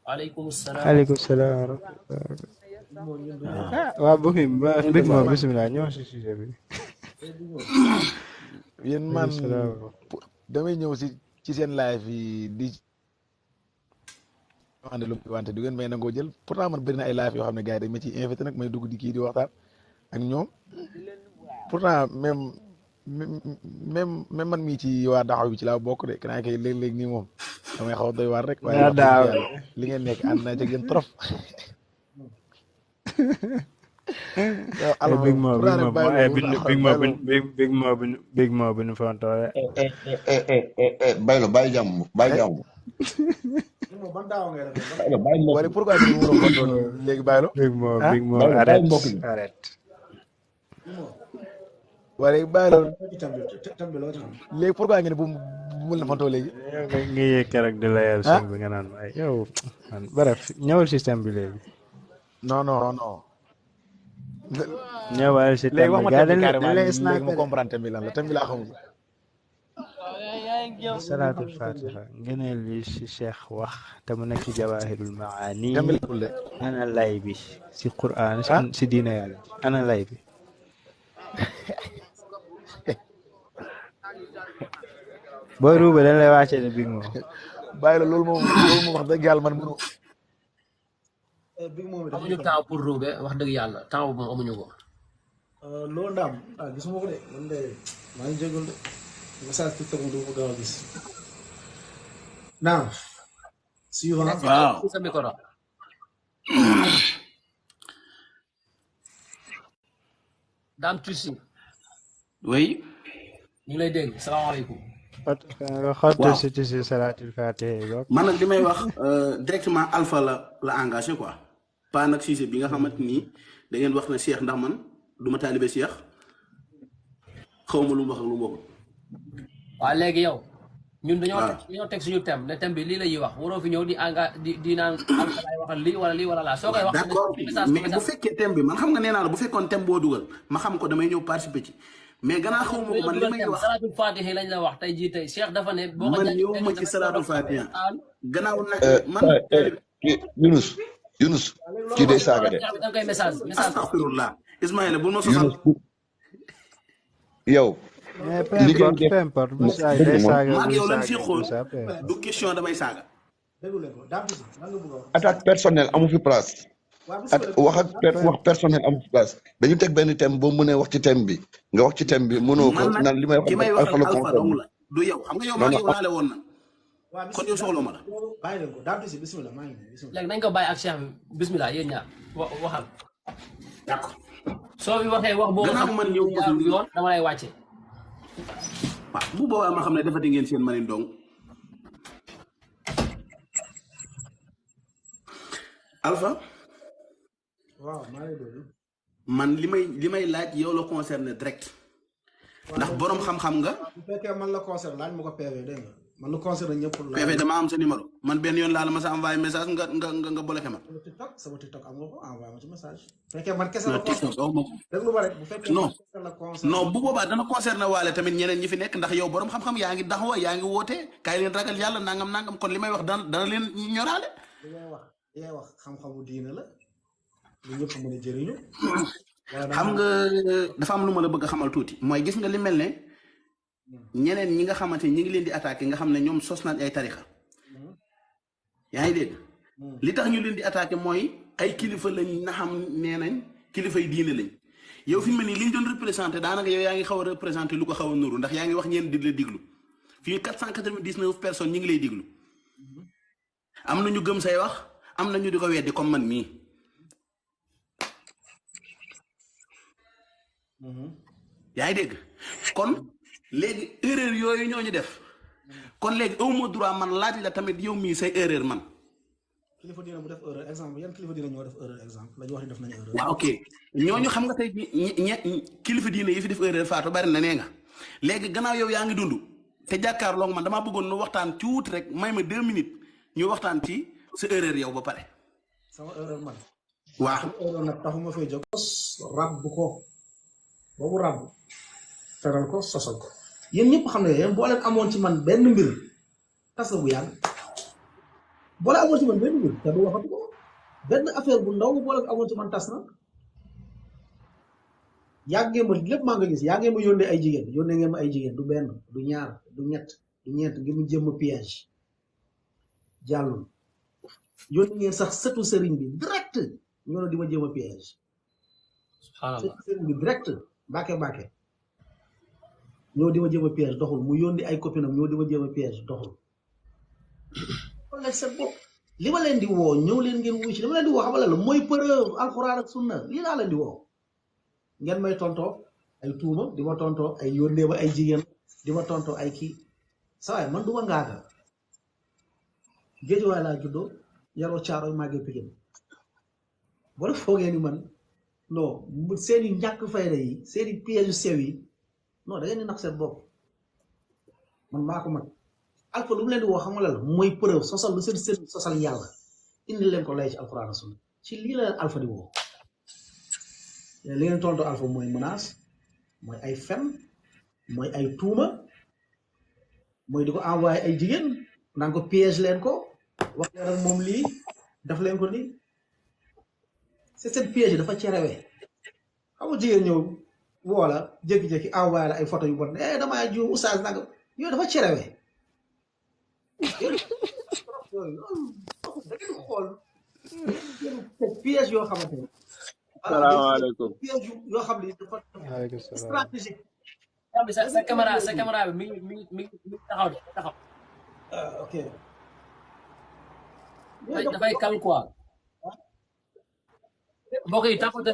waaleykum salaam. waaleykum salaam. ah waa Big Mo bisimilah ñëw si sujet bi. yéen man damay ñëw ci seen live yi di wante du ngeen may nangoo jël pourtant man bëri na ay live yoo xam ne gars yi dañ ma ciy invité nag may dugg di kii di waxtaan ak ñoom pourtant même man mii ci waa daaw bi ci laa bokk de kanaa kay léeg-léeg nii moom damay xaw a doy waar rek. waaye li ngeen nekk ànd naa ci gën trop. Big Mo bu ñu fontoo baylo bàyyi jàmm bàyyi jàmm. wala pourquoi ñu war a fontoo léegi baylo. Big Mo arrête. wala léegi baylo léegi pourquoi ngeen bu mu la fontoo léegi. ngi yëg keroog di layal sëñ bi nga naan waaye yow bref ñëwal système bi léegi. non. ñëwal si léegi wax ma thème bi carrément léegi ma comprendre thème bi lan la thème bi laa xamul. salaatul fatiha ngeneel li si cheikh wax te mu nekk ci jawahirul maani ana lay bi si quran si diina yàlla ana lay bi. booy ruube dañ lay wàccee ne Big Mo. bàyyi la loolu moom wax dëgg yàlla man mënu bi moom dafa amuñu temps pour roube wax dëgg yàlla temps boobu moom amuñu ko. loolu ndaam gisuma ko de man de maa ngi jégalu de message TikTok mu du ko gaaw a gis naam suivant waaw sa micro. Dame Tussi. oui. ñu ngi lay dégg salaamaaleykum. si salaatul faatiha man nag li may wax directement Alpha la engagé quoi pas nag Cissé bi nga xamante ni da ngeen wax ne Cheikh ndax man du ma taalibe Cheikh xaw ma lu mu wax ak lu mu waxul. waaw léegi yow. ñun dañoo teg suñu thème ne thème bi lii la ñuy wax waroo fi ñëw di naan Alpha lay waxal lii wala lii wala laa soo koy wax. d'accord mais bu fekkee thème bi man xam nga nee naa la bu fekkoon thème boo dugal ma xam ko damay ñëw participer ci. mais gannaaw xaw ma ko man li may wax salaatul fatiha lañ la wax tey jii tey Cheikh dafa ne. boo ko man ñëw ma ci salaatul fatiha gannaaw nag man. Yunus kii day saaga de. da nga koy message. astaghfirullah Ismaïla bul ma sosal. yow. peu importe maa yow lan si xool du question damay saaga. attaque personnelle amu fi place. wax personnel amu fi place dañu teg benn thème boo mënee wax ci thème bi nga wax ci thème bi mënoo ko naan li may wax Alpha la dong la du yow xam nga yow maa ngi yow laale woon na kon yow soxla ma la. bàyyi leen ko Dame Tussi bismillah maa ngi nii bismillah. léegi nañ ko bàyyi ak Cheikh bi bismillah yéen ñaar waxal. d'accord soo fi waxee wax boo xam man ñëw yoon dama lay wàcce. waaw bu boobaa ma xam ne defati ngeen seen manin dong Alpha. waaw maa ngi déglu. man li may laaj yow la concerné direct. ndax borom xam-xam nga. bu fekkee man la concerné laaj ma ko PV dégg nga man la concerné ñëpp. PV dama am sa numéro man benn yoon laa la ma sa envoyé message nga bloqué ma. sama TikTok am nga ko envoyé ma ci message. bu fekkee man kese la concerné déglu ma rek bu fekkee non non bu boobaa dana concerné waale tamit ñeneen ñi fi nekk ndax yow borom xam-xam yaa ngi daxawa yaa ngi woote kaay leen ragal yàlla nangam kon li may wax dana leen ñoraale. li ngay wax xam-xamu diina la. lu ñëpp mën a jëriñu. xam nga dafa am lu ma la bëgg a xamal tuuti mooy gis nga li mel ne ñeneen ñi nga xamante ñi ngi leen di attaqué nga xam ne ñoom sos nañ ay tarixa yaa ngi dégg li tax ñu leen di attaqué mooy ay kilifa lañ na xam nee nañ kilifa yi diine lañ yow fi mu ne nii li ñu doon représenté daanaka yow yaa ngi xaw a représenté lu ko xaw a nuru ndax yaa ngi wax ñeen di la diglu fii 499 personnes ñi ngi lay diglu am na ñu gëm say wax am na ñu di ko weddi comme man mii. yaa ngi dégg kon léegi erreur yooyu ñooñu def kon léegi aw ma droit man laaj la tamit yow mii say erreur man. kilifa diina bu def erreur exemple yan kilifa diina ñoo def erreur exemple la ñu wax ni def nañu erreur. waaw ok ñooñu xam nga tey kilifa diina yi fi def erreur faatu bari na nee nga léegi gannaaw yow yaa ngi dund te jàkkaarloog man damaa bëggoon nu waxtaan tuuti rek may ma 2 minutes ñu waxtaan ci sa erreur yow ba pare. sama erreur man. waaw sama erreur nag taxuma fay jóg. rab ko. boobu ràbb feral ko sosal ko yéen ñëpp xam ne yéen boo leen amoon ci man benn mbir tas na bu yàgg boo leen amoon ci man benn mbir te du waxatu ko benn affaire bu ndaw boo leen amoon ci man tas na yàggee ma lépp maa nga gis yàggee ma yónnee ay jigéen yónnee ngeen ma ay jigéen du benn du ñaar du ñett du ñeent ngir mu jëm piège jàllul yónnee ngeen sax sëtu sëriñ bi direct ñoo ne di ma jëm a piège sëtu sëriñ bi direct Mbàkke ñoo di ma jéem a piège doxul mu yónni ay copinam ñoo di ma jéem a piège doxul kon nag seen bopp li ma leen di woo ñëw leen ngeen wuy ci li ma leen di woo xamal la mooy preuve alxuraan ak sunna lii laa leen di woo ngeen may tontoo ay tuuma di ma tontoo ay yónnee ma ay jigéen di ma tontoo ay kii sa waay man du ma ngaaga Géejawaay laa juddoo yaroo Caaroy màggee Pikine boo def foogee ni man non seeni ñàkk fayda yi seeni piège yu sew yi non da ngeen di nax seen bopp man maa ko man Alpha lu mu leen di woo xam nga la mooy preuve sosal lu seen sosal yàlla indi leen ko lay ci alxuraan sunna ci lii la leen Alpha di woo li ngeen tontu Alpha mooy menace mooy ay fen mooy ay tuuma mooy di ko envoyé ay jigéen naan ko piège leen ko wax leen ak moom lii daf leen ko nii c'est seen piège dafa cerewee xam nga jigéen ñëw woo la jékki-jékki envoyé la ay photo yu bon damaa jiw oustaz nag yooyu dafa cerewee yooyu da ngeen xool piège yoo xamante ne. voilà salaamaaleykum. piège yoo xam ne dafa waaleykum salaam. stratégique. sa caméra bi mi ngi taxaw de taxaw. ok. dafay kal quoi. mbokk yi tapote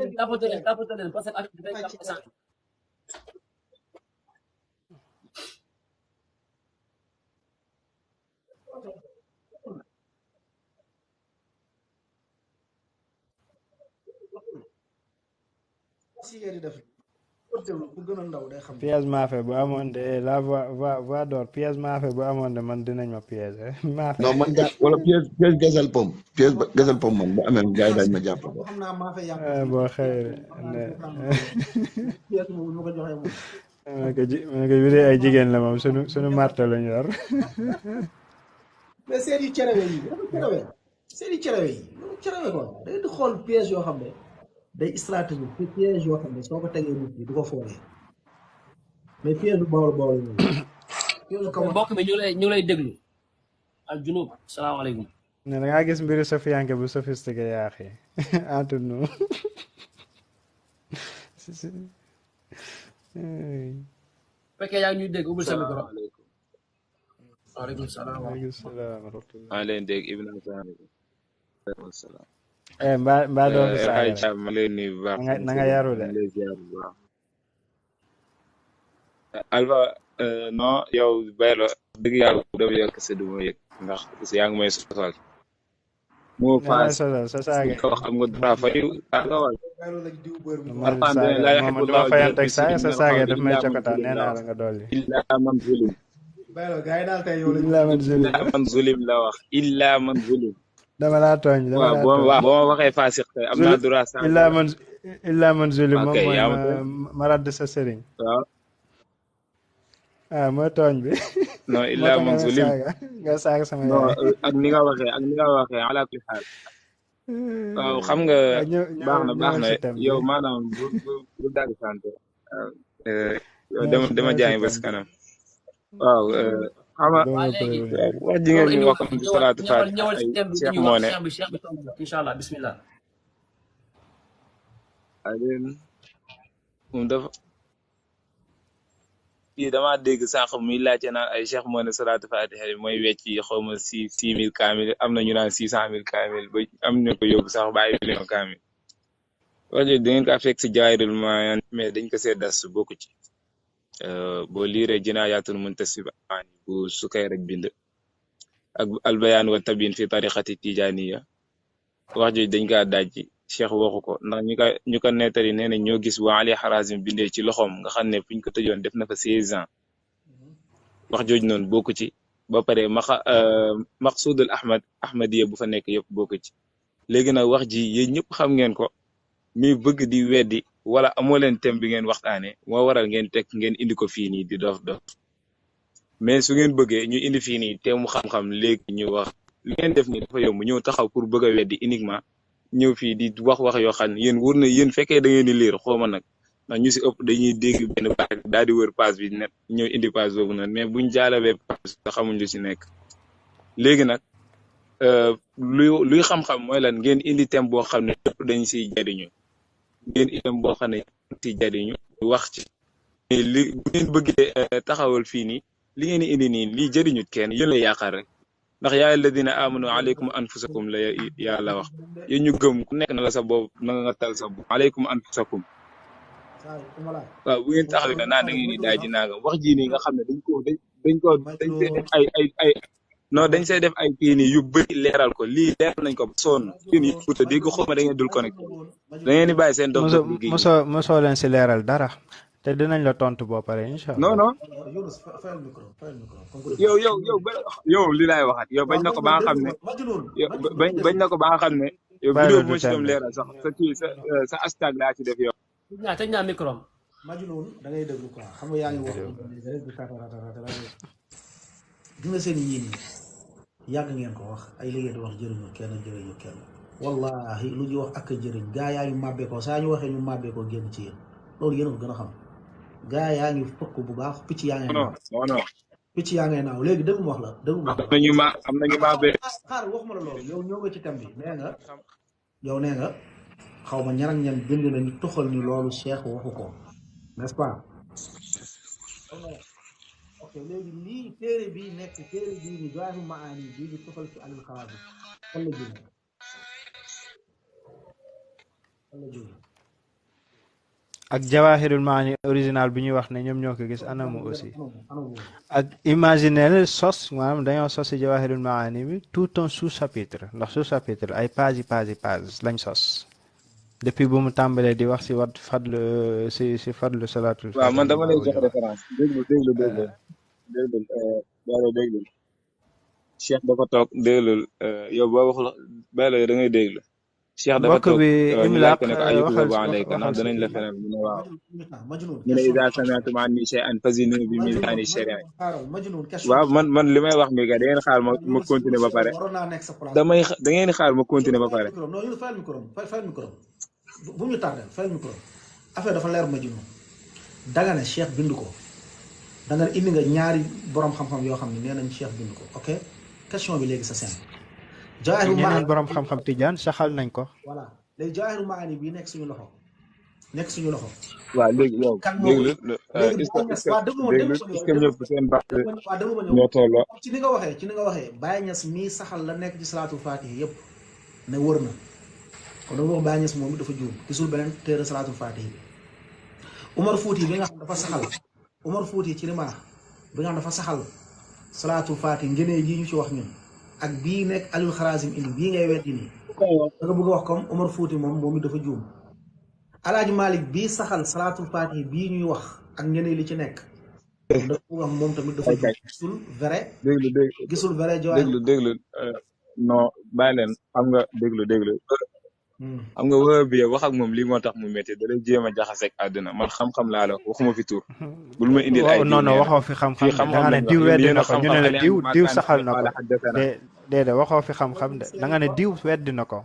leen parce que affaire bi dafay kal sànq. si ngeen di def bu gën a ndaw day xam. piège maafe bu amoon de la voix d'or piège maafe bu amoon de man dinañ ma piège maafe. non man gaa wala piège gasal pom piège gasal pom man bu amee gars yi dañ ma jàpp. xam naa maa fay yàq. boo xëyee piège boobu ñu ko joxee moom. ma ko bii ay jigéen la moom sunu marto lañu yor. mais seen yu cerewe yi seen yu cerewe yi cerewe ko day di xool piège yoo xam ne day stratégie te piège yoo xam ne soo ko tegee nit ñi du ko foolee mais piège bu bawol yi mbokk mi ñu lay déglu ak junub salaamaaleykum. ne da ngaa gis mbiru Sofianke bu sophistiqué yaaxi entre nous. fekkee yaa ngi ñuy dégg ubbil sa micro. waaleykum salaam. waaleykum salaam wa rahmatulah. maa leen dégg Ibn Sall. waaleykum salaam. mbaa doon fi saaga rek ma leen nuyu bu baax. na nga yaru de. Alpha non yow Baylo dëgg yàlla dama yëg kese du ma yëg ndax yaa ngi may sosal. moo faas sa saaga ko xam nga dara fayu saaga wala. moom dama fayanteeg sa saaga daf may cokataan nee naa la nga dolli. illaa man zulim. illaa man zulim la wax illaa man zulim. dama laa tooñ boo ma waxee faasiq tey am naa droit saaga. illaa man zulim moom mooy ma radd sa sëriñ. waaw. mooy tooñ bi. non illaa man zulim nga saaga sama yaay. ak ni nga waxee ala kulli xaal. waaw xam nga baax na yow maanaam bu dagg sant. yow dama jaay ba si kanam. waaw xam nga wax ji ngeen ñu waxoon ci salaatu faatiha ay Cheikh moo ne. incha allah bismillah. moom dafa. kii damaa dégg sànq muy laajte naan ay Cheikh moo ne salaatu fatiha yi mooy wecc yi xaw ma 6000 kaamil am na ñu naan 600000 kaamil ba am na ko yóbbu sax ba ay million kaamil wax jooju da ngeen ko fekk si jawaahirul maani mais dañ ko see das bokku ci boo liiree jinaayatul muntasib bu sukay rek bind ak albayaan wa tabyin fi tariqati tijaniya wax jooju dañ kaa dajji Cheikh waxu ko ndax ñu ko nettali nee na ñoo gis waa Ali Harazim bindee ci loxoom nga xam ne fuñ ko tëjoon def na fa 16 ans wax jooju noonu bokku ci ba pare maqsudul ahmadiya bu fa nekk yëpp bokku ci léegi nag wax ji yéen ñëpp xam ngeen ko mi bëgg di weddi wala amoo leen thème bi ngeen waxtaanee moo waral ngeen teg ngeen indi ko fii nii di dof mais su ngeen bëggee ñu indi fii nii thème mu xam-xam léegi ñu wax li ngeen def nii dafa yomb ñëw taxaw pour bëgg a weddi uniquement ñëw fii di wax yoo xam ne yéen wër na yéen fekkee da ngeen di lire xooma nag ndax ñu si ëpp dañuy dégg benn page daal di wër page bi net ñëw indi page boobu nag mais buñ jaalabee page da xamuñ lu si nekk léegi nag luy xam-xam mooy lan ngeen indi thème boo xam ne lépp dañ siy jariñu ngeen thème boo xam ne si jariñu wax ci mais li bu ngeen bëggee taxawal fii nii li ngeen indi nii lii jëriñut kenn yéen la yaakaar rek ndax yaa alladina amanu alaykum anfusakum la yàlla wax yéen ñu gëm ku nekk na la sa bopp na nga tal sa bopp alaykum anfusakum waaw bu ngeen taxawee naan da ngeen di daaj nangam wax jii nii nga xam ne dañ see def ay non dañ see def ay kii nii yu bëri leeral ko lii leeral nañ ko ba sonn yéen yi fuuta dégg xawma da ngeen dul connecté da ngeen di bàyyi seen doom mosoo leen si leeral dara te dinañ la tontu boo pare incha allah. non yow li laay waxat yow bañ na ko ba nga xam ne bañ na ko ba nga xam ne yow vidéo bu ma si doon leeral sax sa kii sa hashtag laa ci def yow. tëj naa micro. Majnun da ngay déglu quoi xam nga yaa ngi wax gis nga seen yéen yi yàgg ngeen ko wax ay liggéey di wax jëriñu kenn wallahi lu ñuy wax ak jëriñ gaa yaa ngi màbbee ko saa ñu waxee ñu màbbee ko génn ci yéen loolu yéen a ko gën a xam gaa yaa ngi fokk bu baax picc yaa ngi picc yaa ngay naaw léegi déglu ma wax la déglu ma wax la. am nañu ma be xaar waxuma la loolu yow ñëw nga ci thème bi nee nga yow nee nga xaw ma ñan ak ñan bind nañu toxal ni loolu Cheikh waxu ko n'est-ce pas. ok léegi lii téere bii nekk téere bii ni Jawaahirul Maani bii di toxal ci Alil Xarazi fan la jóge fan la jóge ak Jawahirul Maani original bi ñuy wax ne ñoom ñoo ko gis anamu aussi ak imaginer sos maanaam dañoo sos si Jawahirul Maani bi tout un sous-chapitre ndax sous-chapitre ay page lañ sos depuis bu mu tàmbalee di wax si wat fadlu si fadlu salaatul waaw man dama lay jox référence déglu Cheikh dafa toog déglul yow boo wax la Baylo da ngay déglu Cheikh dafa toog ñu laaj ko ne ko ayuba bu alayka ndax danañ la fenal mu ne waaw ñu ne ida sami'tum anni shay'an fazinu bi mizani shari'a waaw man li may wax mi ga da ngeen xaar ma continuer ba pare da ngeen xaar ma continuer ba pare fayal micro bu ñu tardé fayal micro affaire dafa leer Majnun danga ne Cheikh bind ko danga ne indi nga ñaari borom xam-xam yoo xam ne nee nañ Cheikh bind ko ok question bi léegi sa seen Jawaahirul Maani ñeneen borom xam-xam Tijaan saxal nañ ko. voilà léegi Jawaahirul Maani bii nekk suñu loxo. waaw léegi yow déglu est-ce que ñëpp seen baax ñoo tolloo. ci ni nga waxee Baye Niass mii saxal la nekk ci salaatul faatihi yëpp ne wër na kon dama wax Baye Niass moom dafa juum gisul beneen téere salaatul faatihi bi Umar Fuuti bi nga xam dafa saxal Umar Fuuti ci rimaax bi nga xam dafa saxal salaatul faatihi ngëneel yi ñu ci wax ñun. ak bii nekk Alil Xarazi indi bii ngay weddi nii da nga bëgg a wax comme Omar Fouti moom dafa juum Alaaji Malik bii saxal salaatul faatihi bii ñuy wax ak ñeneen li ci nekk da nga bëgg wax moom tamit dafa juum gisul vrai déglu non bàyyi leen xam nga déglu xam nga wër bi wax ak moom lii moo tax mu métti da lay jéem a jaxase ak àdduna man xam-xam laa la waxuma fi tur bul ma indil ay non waxoo fi xam-xam da nga ne diw weddi na ko ñu ne la diw saxal na ko déedéet waxoo fi xam-xam de da nga ne diw weddi na ko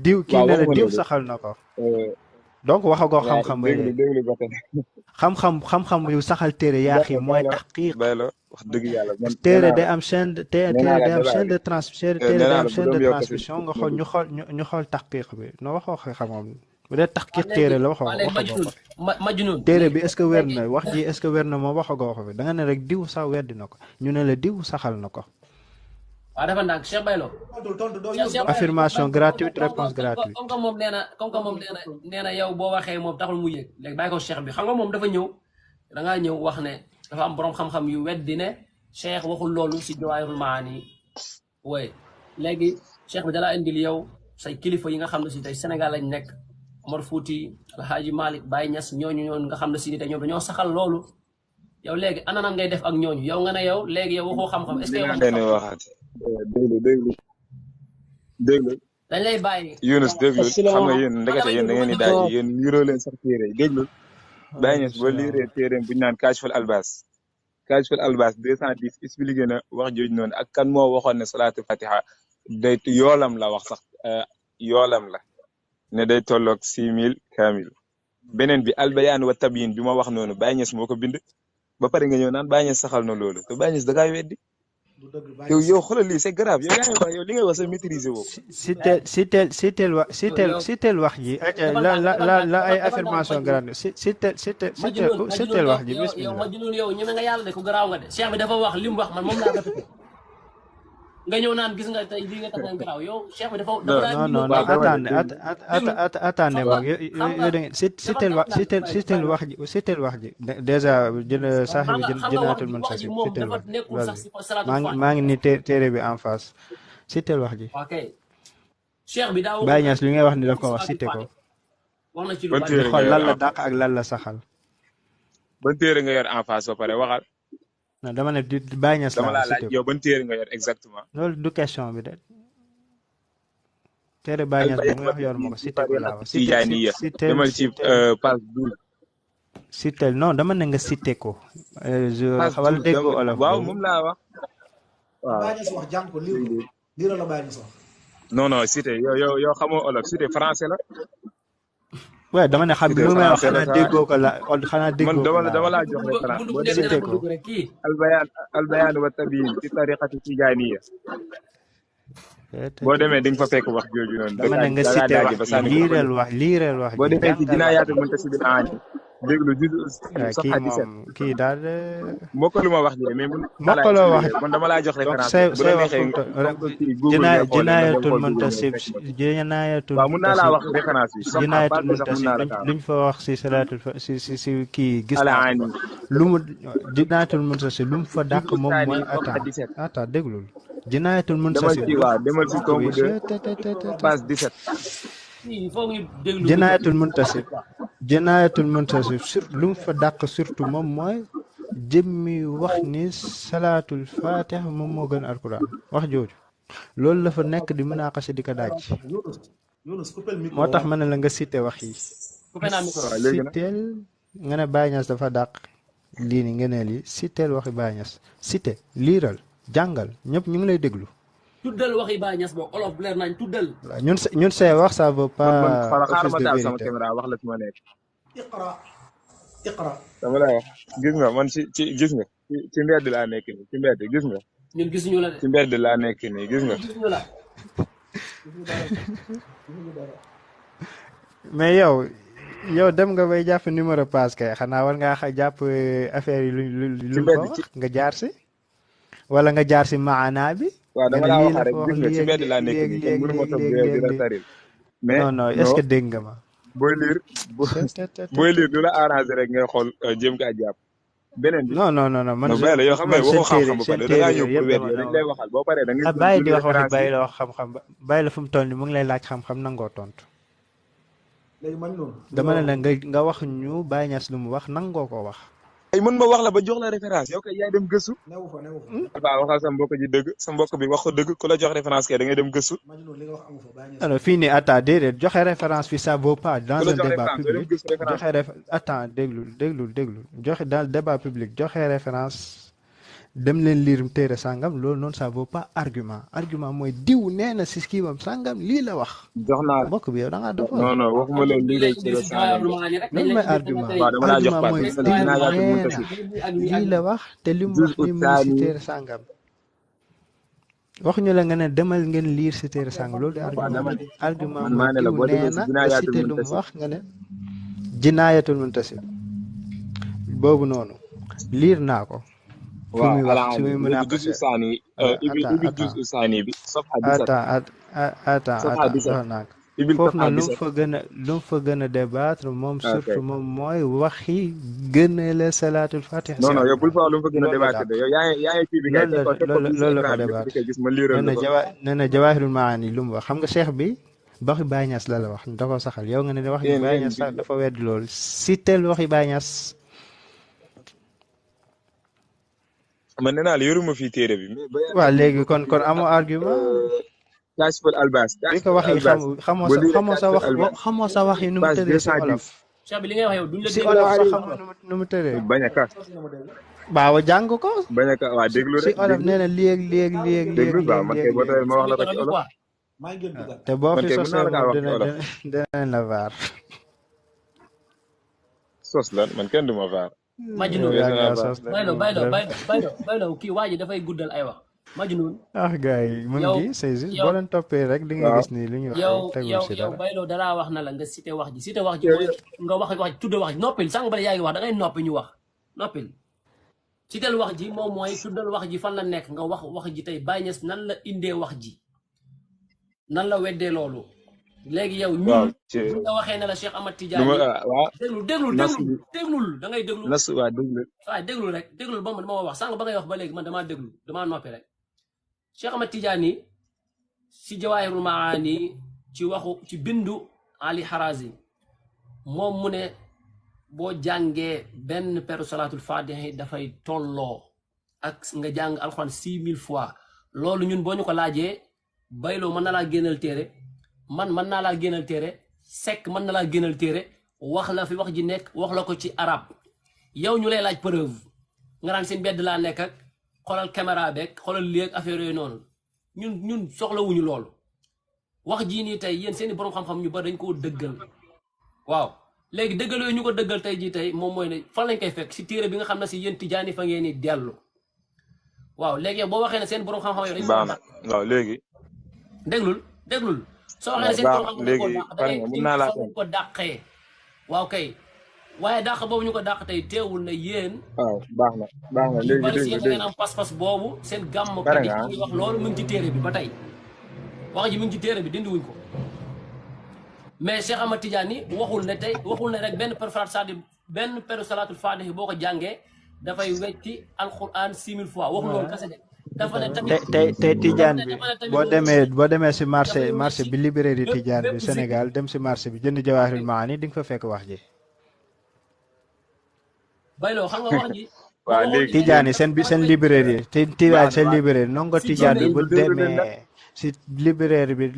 diw kii ne la diw saxal na ko donc waxagoo xam-xam ba xam-xam yu saxal téere yaa xi mooy taxqiq wax dëgg yàlla téere day am chaîne de transmission nga xool ñu xool taxqiq bi no waxoo xam-xam bu dee taxqiq téere la waxagoo ko téere bi est-ce que wér na wax ji est-ce que wér na moom waxagoo ko fi da nga ne rek diw sax weddi na ko ñu ne la diw saxal na ko waaw dafa ndànk Cheikh Baylo affirmation gratuite réponse gratuite comme que moom nee na yow boo waxee moom taxul mu yëg léegi bàyyi ko Cheikh bi xam nga moom dafa ñëw da ngaa ñëw wax ne dafa am borom xam-xam yu weddi ne Cheikh waxul loolu si Jawaahirul Maani way léegi Cheikh bi dalaa indil yow say kilifa yi nga xam ne si tey Sénégal lañ nekk Omar Fouti Alhaji Malick Baye Niass ñooñu nga xam ne si ni tey ñoom dañoo saxal loolu yow léegi ana nan ngay def ak ñooñu yow nga ne yow léegi yow waxoo xam-xam est-ce que déglu dañ lay bàyyi Yunus déglu xam nga yéen ndekete yéen da ngeen di daaj yéen yuroo leen sax téere yi déglu Baye Niass boo liiree téere bu ñu naan Kaashiful Albas 210 expliqué na wax jooju noonu ak kan moo waxoon ne salaatul fatiha day yoolam la wax sax yoolam la ne day tolloog 6000 kaamil beneen bi albayaan wa tabyin bi ma wax noonu Baye Niass moo ko bind ba pare nga ñëw naan Baye Niass saxal na loolu te Baye Niass da ngaa weddi yow xoolal lii c'est grave yow yaa ngi wax yow li ngay wax sa maîtriser woo. sitel wax ji la ay affirmation grande sitel wax ji bismillah yow Majnun yow ñeme nga yàlla de ku garaaw nga de Cheikh bi dafa wax li mu wax man moom laa répété nga ñëw naan gis nga tey bii nga tax nga garaaw yow Cheikh bi dafa non attendez mag yow da ngeen sitel wax ji déjà saaxibi jënaatul man sa sitel wax maa ngi ni téere bi en face sitel wax ji Cheikh bi daa Baye Niass li ngay wax ni daf ko wax cité ko wax na ci lu bari xool lan la dàq ak lan la saxal ban téere nga yor en face ba pare waxal non dama ne Baye Niass dama laa laaj yow ban téere nga yor exactement loolu du question bi de téere Baye Niass bi nga wax yor ma ko cité ko laa wax demal ci page 12 cité non dama ne nga cité ko wala déggoo olof waaw moom laa wax waaw Baye Niass wax jàng ko lii la Baye Niass wax non cité yow xamoo olof cité français la waaye dama ne xam cité lu may wax 107 xanaa déggoo ko la xanaa man déggoo ko dama laa dama wax. laa jox référence boo demee cité ko. albayaan wa tabiin ci tariqati tijaaniya boo demee di nga fa fekk wax jooju noonu dama ne nga cité wax ji liireel wax boo ji demee ci jàngal wax jinaayaatu muntasibin aani déglu juzu kii safha 17 moom kii daal mokkalu ma wax ji mais mun mokkaloo wax man dama laa jox donc référence say bu la wax neexee jinaayatul muntasib jinaayatul waaw mun naa laa wax référence bi jinaayatul sax mun muntasib naa la kaa luñ fa wax si salaatul si kii gis ala naa aani lu mu jinaayatul muntasib lu mu fa dàq moom mooy attends déglul jinaayatul demal muntasib ci waaw demal ci tomb 2 page 17 il faut ñu déglu jinaayatul muntasib jinaayatul muntasib lu mu fa dàq surtout moom mooy jëmmi wax ni salaatul fatih moom moo gën alquran wax jooju loolu la fa nekk di mën a xase di ko daaj moo tax ma ne la nga cité wax yi citeel nga ne Baye Niass dafa dàq lii ni nga ne lii citeel waxi Baye Niass cité liiral jàngal ñëpp ñu ngi lay déglu tuddal waxi Baye Niass boobu olof leer nañ tuddal ñun say wax ça veut pas xaaral office ma de taal sama vérité caméra wax la fi ma nekk iqra dama lay wax gis nga man ci gis nga ci mbedd laa nekk nii ci mbedd gis nga ñun gisuñu la de ci mbedd laa nekk nii gis nga gisuñu la mais yow dem nga bay jàpp numéro passe kay xanaa war ngaa jàpp affaire yi lu ko wax nga jaar si wala nga jaar si maanaa bi waaw dama laa wax rek gis nga ci mbedd laa nekk nii léegi mënu ma toog di la taril mais non est-ce que dégg nga ma booy liir du la arrangé rek ngay xool jéem kaa jàpp beneen bi non man bàyyi la yoo xam ne waxoo xam-xam ba pare da ngaa ñëw pour wéet yow dañ lay waxal boo paree da ngay bàyyi di wax waxi bàyyi la wax xam-xam bàyyi la fu mu toll ni mu ngi lay laaj xam-xam nangoo tontu léegi man noonu dama ne la nga wax ñu Baye Niass lu mu wax nangoo ko wax ay mën ma wax la ba jox la référence yow kay yaay dem gëstu newu fa waaw waxal sa mbokk ji dëgg sa mbokk bi wax ko dëgg ku la jox référence kay da ngay dem gëstu man noonu li nga wax amu fa Baye Niass alors fii nii attends déedéet joxe référence fi ça vaut pas dans ku la un jox débat référence doo dem public gëstu référence joxe attends déglu joxe dans le débat public joxe référence dem leen liir téere sàngam loolu noonu ça vaut pas argument mooy diw nee na si kiiwam sàngam lii la wax jox naa mbokk bi yow da ngaa dof non waxuma leen lii lay ci loolu mooy argument argument mooy diw nee na lii la wax te li mu wax ni mu ngi si téere sàngam waxuñu la nga ne demal ngeen liir si téere sàngam loolu de argument mooy diw nee na nga cité lu mu wax nga ne jinaayatul muntasib boobu noonu liir naa ko fu muy wax su muy mën a foofu na lu mu fa gën a débattre moom surtout moom mooy waxi gën a la salaatul fatih non yow bul fa lu mu fa gën a débattre de yow yaa ngi kii bi ngay loolu la fa débattre gis ma liiral nee na jawaahirul maani lu mu wax xam nga cheikh bi waxi Baye Niass la wax da ko saxal yow nga ne waxi Baye Niass sax dafa weddi loolu si tel waxi Baye Niass man nee naa la yoruma fii téere bi. waaw léegi kon amoo argument. Kaashiful Albaas. bi ko wax yi xamoo sa wax yi nu mu tëree si olof. Cheikh bi li ngay wax yow duñ la si olof sax xamoo nu mu tëree. bañ a kaas. baawa jàng ko. bañ a kaas waa déglu rek si olof nee na léegi. déglu waaw man kay boo tawee ma wax la ko ci olof. te boo fi sosee dinañ la vaar. sos lan man kenn du ma vaar. Majnun baylo kii waa ji dafay guddal ay wax Majnun. gars yi mu ngi c'est juste boo leen toppee rek di nga gis ni lu ñu wax tegul si dara. yow baylo dalaa wax na la nga cité wax ji mooy nga wax tudd wax ji noppil sànq bala yaa ngi wax da ngay noppi ñu wax noppil citel wax ji moom mooy tuddal wax ji fan la nekk nga wax ji tey Baye Niass nan la indee wax ji nan la weddee loolu léegi yow ñun nga waxee ne la Cheikh Ahmad Tidiane déglul da ngay déglu waaw déglul rek déglul ba ma wax sànq ba ngay wax ba léegi man damaa déglu damaa noppi rek Cheikh Ahmad Tidiane si Jawaahirul Maani ci bindu Ali Harazi moom mu ne boo jàngee benn peru salaatul fatiha dafay tolloo ak nga jàng alxuraan 6000 fois loolu ñun boo ñu ko laajee bayloo mën na laa génnal téere man mën naa laa génnal téere sekk mën na laa génnal téere wax la fi wax ji nekk wax la ko ci arab yow ñu lay laaj preuve nga naan seen bedd laa nekk ak xoolal caméra beeg xoolal lii ak affaire yooyu noonu ñun soxlawuñu loolu wax jii nii tey yéen seeni borom xam-xam ñu bari dañ koo dëggal waaw léegi dëggal yooyu ñu ko dëggal tey jii tey moom mooy ne fan lañ koy fekk si téere bi nga xam ne si yéen tijaani fa ngeen ni dellu waaw léegi yow boo waxee ne seen borom xam-xam yow dañ baax na waaw léegi déglul soo waxee ne seen borom xam-xam dañ ko dàq da ngay mun naa laa fa ko dàqee waaw kay waaye dàq boobu ñu ko dàq tey teewul na yéen waaw baax na ñu bari si yéen da ngeen am pas-pas boobu seen gàmm kat yi ñuy wax loolu mu ngi ci téere bi ba tey wax ji mu ngi ci téere bi dindi wuñ ko mais Cheikh Ahmad Tidiane waxul ne rek benn peru salaatul faatihi boo ko jàngee dafay wecci alquran 6000 fois waxul loolu kese de dafa ne tamit te Tidiane bi boo demee si marché bi librairie Tidiane bi Sénégal dem si marché bi jënd Jawahirul Maani di nga fa fekk wax ji bayloo xam nga wax ji waaw léegi Tidiane seen librairie Tidiane seen librairie nongo Tidiane bi bu demee si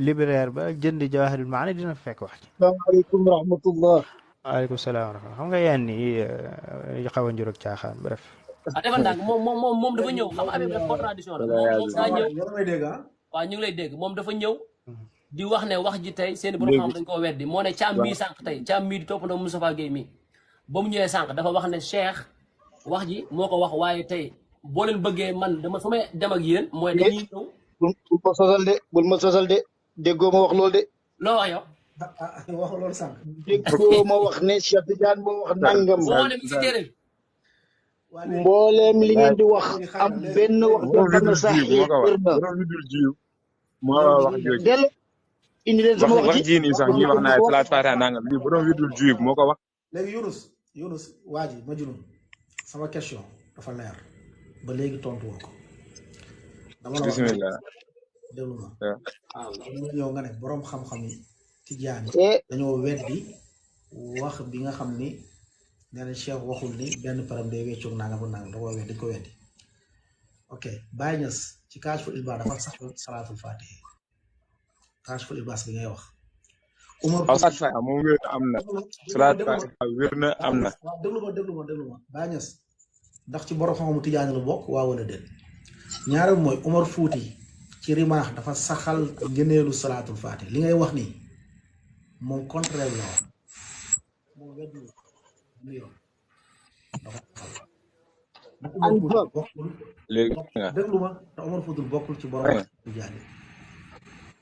libraire ba jënd Jawahirul Maani dina fa fekk wax ji. salaamaaleykum wa rahmatullah. waaleykum salaam wa rahmatullah xam nga yéen ñi xaw a njurog caaxaan bref. defal ndànk moom dafa ñëw xam nga Habib def contradiction la moom daa ñëw waaw ñu ngi lay dégg moom dafa ñëw di wax ne wax ji tey seen borom xam dañ koo weddi moo ne Thiam mii sànq tey Thiam mii di toppandoo Moustapha Guèye mii ba mu ñëwee sànq dafa wax ne Cheikh wax ji moo ko wax waaye tey boo leen bëggee man dama fu may dem ak yéen mooy dañuy ñëw bul ma sosal de déggoo ma wax loolu de. loo wax yow. wax loolu sànq. déggoo ma wax ne Cheikh Tidiane moo wax nangam. boo dem si téere bi. mbooleem li ngeen di wax am benn wax boo xam ne sax wér na. moo wax jooju dellu indi leen sama wax ji nii sax ñi wax naa salaat faatiha nangam lii borom widul juyub moo ko wax. léegi Yunus waa ji ma junum sama question dafa leer ba léegi tontu woo ko. dama la wax bismillah déglu ma dama ñëw nga ne borom xam-xam yi Tijaan yi dañoo weddi wax bi nga xam ni nee na Cheikh waxul ni benn param day weccoog nangam ak nangam da koo weddi ko weddi ok Baye Niass ci Kaashiful Ilbaas dafa sax salaatul faatiha Kaashiful Ilbaas bi ngay wax Umar salaat faatiha moom wér na am na salaat faatiha wér na am na déglu ma Baye Niass ndax ci borom xam-xamu Tijaan la bokk waa wala déet ñaareel mooy Umar Fuuti ci rimaax dafa saxal ngëneelu salaatul faatiha li ngay wax nii moom contraire la wax moom weddi lu yoon dafa saxal léegi déglu ma te Umar Fuuti bokkul ci borom Tijaan yi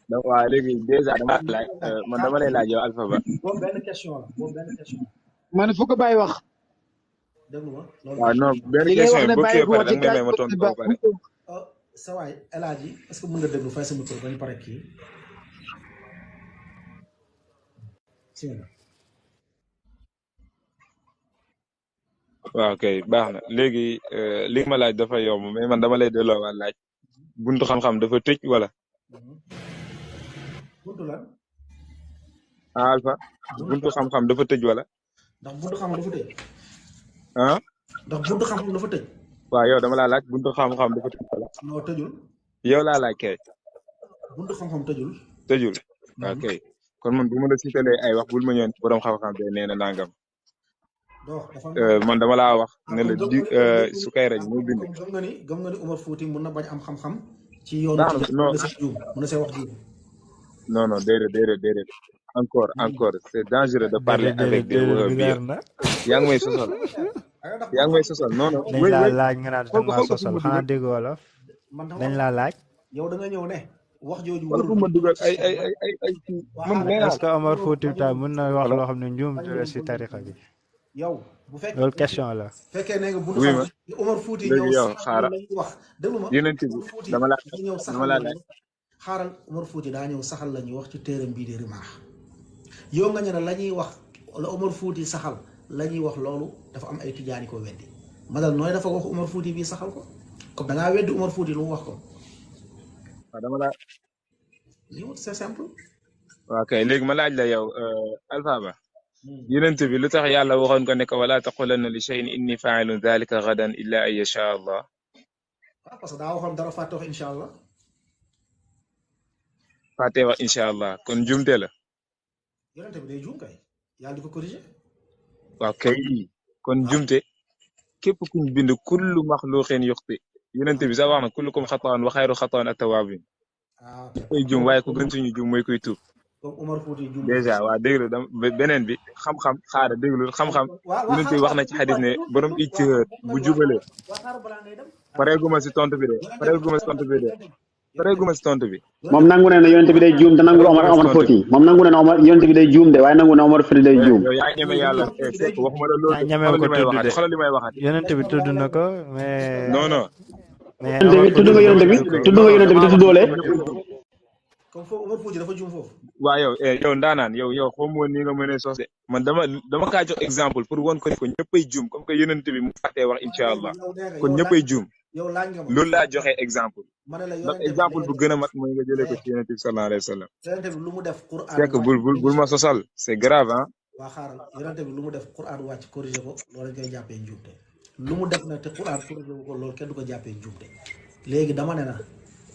donc waaw léegi dèjà dama laaj man dama lay laaj yow Alpha Ba boobu benn question la man fu ko bàyyi wax. déglu ma waaw non benn question yi boo kii pare da nga may ma tontu ba pare sa waay El Hadji est-ce que mën nga déglu fay sa micro bañ pare kii waaw kay baax na léegi li ma laaj dafa yomb mais man dama lay delloo waa laaj buntu xam-xam dafa tëj wala buntu lan Alpha buntu xam-xam dafa tëj wala ndax buntu xam-xam dafa tëj ah ndax buntu xam-xam dafa tëj waaw yow dama laa laaj buntu xam-xam dafa tëj wala non tëjul yow laa laaj kay buntu xam-xam tëjul waaw kay kon man bu ma la citalee ay wax bul ma ñëw borom xam-xam be nee na nangam man dama laa wax ne la di su kay rek moo bind gëm nga ni Umar Fuuti mun na bañ am xam-xam ci yoonu mun na see wax juum non déedéet encore c'est dangereux de parler avec des wahhabites yaa ngi may sosal non dañ laa laaj nga naan da nga sosal xanaa dégg wolof dañ laa laaj yow da nga ñëw ne wax jooju wala ma dugal ay est-ce que Omar Fouti Tall mën na wax loo xam ne njuumte la si tarixa bi yow bu fekkee loolu question la fekkee ne nga bu Omar Fouti ñëw xaaral wax déglu ma yeneen ci dama la laaj xaaral Omar Fouti daa ñëw saxal la ñuy wax ci téeram bii di rimaax yow nga ñu ne la ñuy wax la Omar Fouti saxal la ñuy wax loolu dafa am ay tijaani ko weddi madal nooy dafa wax Omar Fouti bii saxal ko comme da ngaa weddi Omar Fouti lu mu wax ko waaw dama la lii c'est simple waaw kay léegi ma laaj la yow Alpha Ba yenent bi lu tax yàlla waxoon ko ne ko wala taqulanna li shay'in inni fa'ilun dhalika ghadan illa an yasha Allah parce que daa waxoon dara fàtte wax incha allah fàtte wax incha allah kon jumte la yenent bi day juum kay yàlla di ko corriger waaw kay kon jumte képp kuñ bind kullu maxluqin yuxti yenent bi sax wax na kullukum xataan wa xayru xataan at-tawaabin koy jum waaye ku gën suñu jum mooy koy tuub comme Omar Fouti juum na dèjà waa déglu dam beneen bi xam-xam xaara déglu xam-xam waa yonent bi wax na ci xadis ne borom ijtihaad bu jubalee xaaral balaa ngay dem pareeguma si tontu bi de pareeguma si tontu bi de pareeguma si tontu bi moom nangu ne yonent bi day juum te nangul Omar Fouti moom nangu ne yonent bi day juum de waaye nangu ne Omar Fouti day juum. yow yaa ñeme yàlla fekk waxuma la loolu ñeme ko tudd de xoolal li may waxaat yonent bi tudd na ko mais non non mais tudd nga yonent bi te tuddoole. comme foofu Omar Fouti dafa juum foofu. waaw yow ndaanaan yow xamoo ni nga mënee sos de man dama kaa jox exemple pour won ko ñëppay juum comme que yonent bi mu fàttee wax incha allah kon ñëppay juum yow laaj nga ma loolu laa joxe exemple ma ne la ndax exemple bu gën a mat mooy nga jëlee ko ci yonent bi sallallahu alayhi wa sallam yonent bi lu mu def Qur'an fekk bul ma sosal c'est grave ah waa xaaral yonent bi lu mu def Qur'an wàcc corrigé ko loolu dañ koy jàppee njuumte lu mu def nag te Qur'an corrigé ko loolu kenn du ko jàppee njuumte léegi dama ne na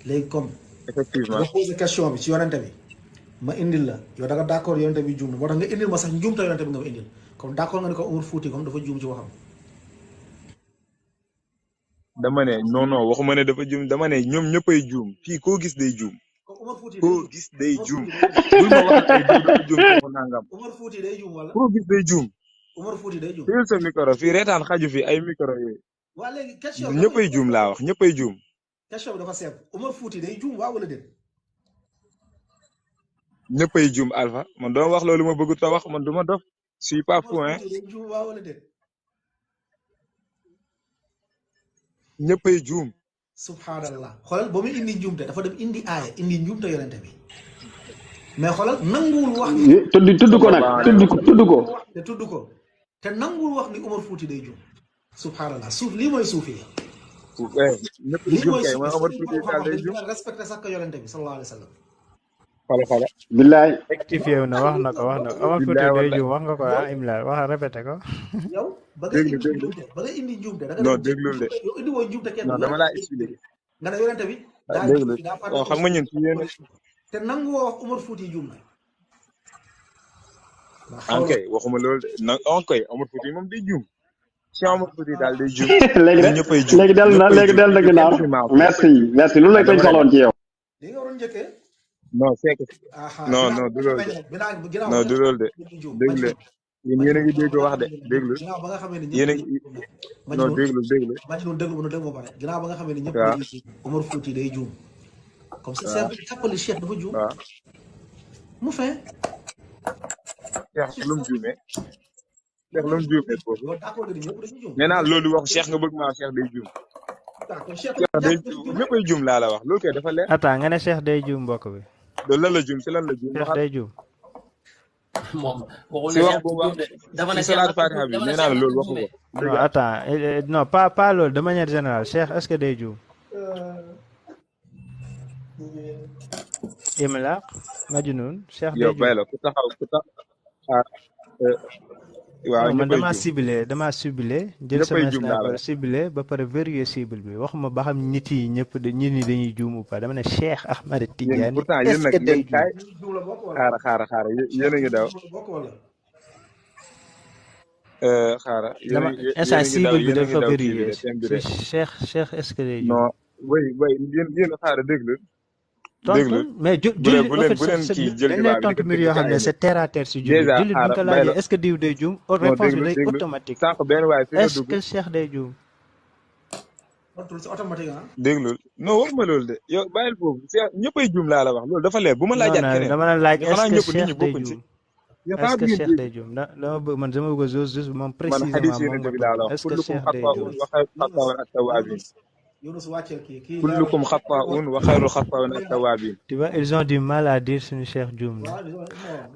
léegi comme effectivement nga posé question bi ci yonent bi ma indil la yow da nga d'accord yonent bi juum na moo tax nga indil ma sax njuumte yonent bi nga ma indil comme d'accord nga ne ko Omar Fouti comme dafa juum ci waxam dama ne non waxuma ne dafa juum dama ne ñoom ñëppay juum fii koo gis day juum koo gis day juum bul ma wax ay dafa juum ko nangam Omar Fouti day juum wala koo gis day juum Omar Fouti day juum fii sa micro fii reetaan xaju fi ay micro yooyu waa léegi question ñëppay juum laa wax ñëppay juum question bi dafa simple Omar Fouti day juum waa wala déet ñëppay juum Alpha man doon wax loolu ma bëgg ta wax man du ma dof je suis pas fou hein day juum waa wala déet ñëppay juum subhanallah xoolal ba mu indi njuumte dafa dem indi aaya indi njuumte yonente bi mais xoolal nanguwul wax ni tudd ko nag tudd ko te nanguwul wax ni Omar Fouti day juum subhanallah suuf lii mooy suufi ñëpp juum kay mooy Omar Fouti daal day juum respecté sax ko yonente bi sallallahu alayhi wa sallam xala billaay rectifié wu na wax na ko Omar Fouti day juum wax nga ko Imla wax répété ko yow ba nga indi njuumte da nga non déglul de yow indi woo njuumte kenn non dama laa expliqué nga ne yonente bi déglu waaw xam nga ñun ci yéen te nangu woo wax Omar Fouti juum na ankay waxuma loolu de na ankay Omar Fouti moom day juum si Omar Fouti daal day juum léegi del na ginnaaw merci loolu lay koy soxloon ci yow li nga waroon njëkkee non c'est que non du loolu de non du loolu de déglu yéen a ngi dégg wax de déglu yéen a ngi non déglu ma ci doon déglu ba pare ginnaaw ba nga xamee ne ñëpp Omar Fouti day juum comme ça c'est jàppali Cheikh dafa juum mu fin Cheikh lu mu juumee foofu nee naa loolu wax Cheikh nga bëgg maa Cheikh day juum Cheikh day ñëppay juum laa la wax loolu kay dafa leer attends nga ne Cheikh day juum mbokk bi loolu lan la juum si lan la juum Cheikh day juum moom si wax bu wax dafa ne si salaat Fatiha bi nee naa la loolu waxu ko non attends non pas loolu de manière générale Cheikh est-ce que day juum Imla Majnun Cheikh day juum yow bay la ku taxaw waaw man damaa ciblé jël sama sniper ciblé ba pare vérifier cible bi waxuma ba xam nit yi ñëpp dañuy juum ou pas dama ne Cheikh Ahmed Tidiane pourtant yéen nag yéen kaay xaara yéen a ngi daw xaara dama instant cible bi dafa vérifier Cheikh est-ce que day juum non way yéen xaara déglu tontu mais jullit bu leen kii jël dañ lay tontu mbir yoo xam ne c'est terre à terre si jullit jullit bu ñu ko laajee est-ce que diw day juum réponse bi day automatique est-ce que Cheikh day juum déglu non waxuma loolu de yow bàyyil foofu ñëppay juum laa la wax loolu dafa leer bu ma laajaat keneen dama la laaj est-ce que Cheikh day juum est-ce que Cheikh day juum dama bëgg man dama bëgg juste moom précisément moom est-ce que Cheikh day juum kullukum xattaa'un wa xayrul xattaa'in at-tawwaabiin. Tu vois, ils ont du mal à dire suñu Cheikh juum na.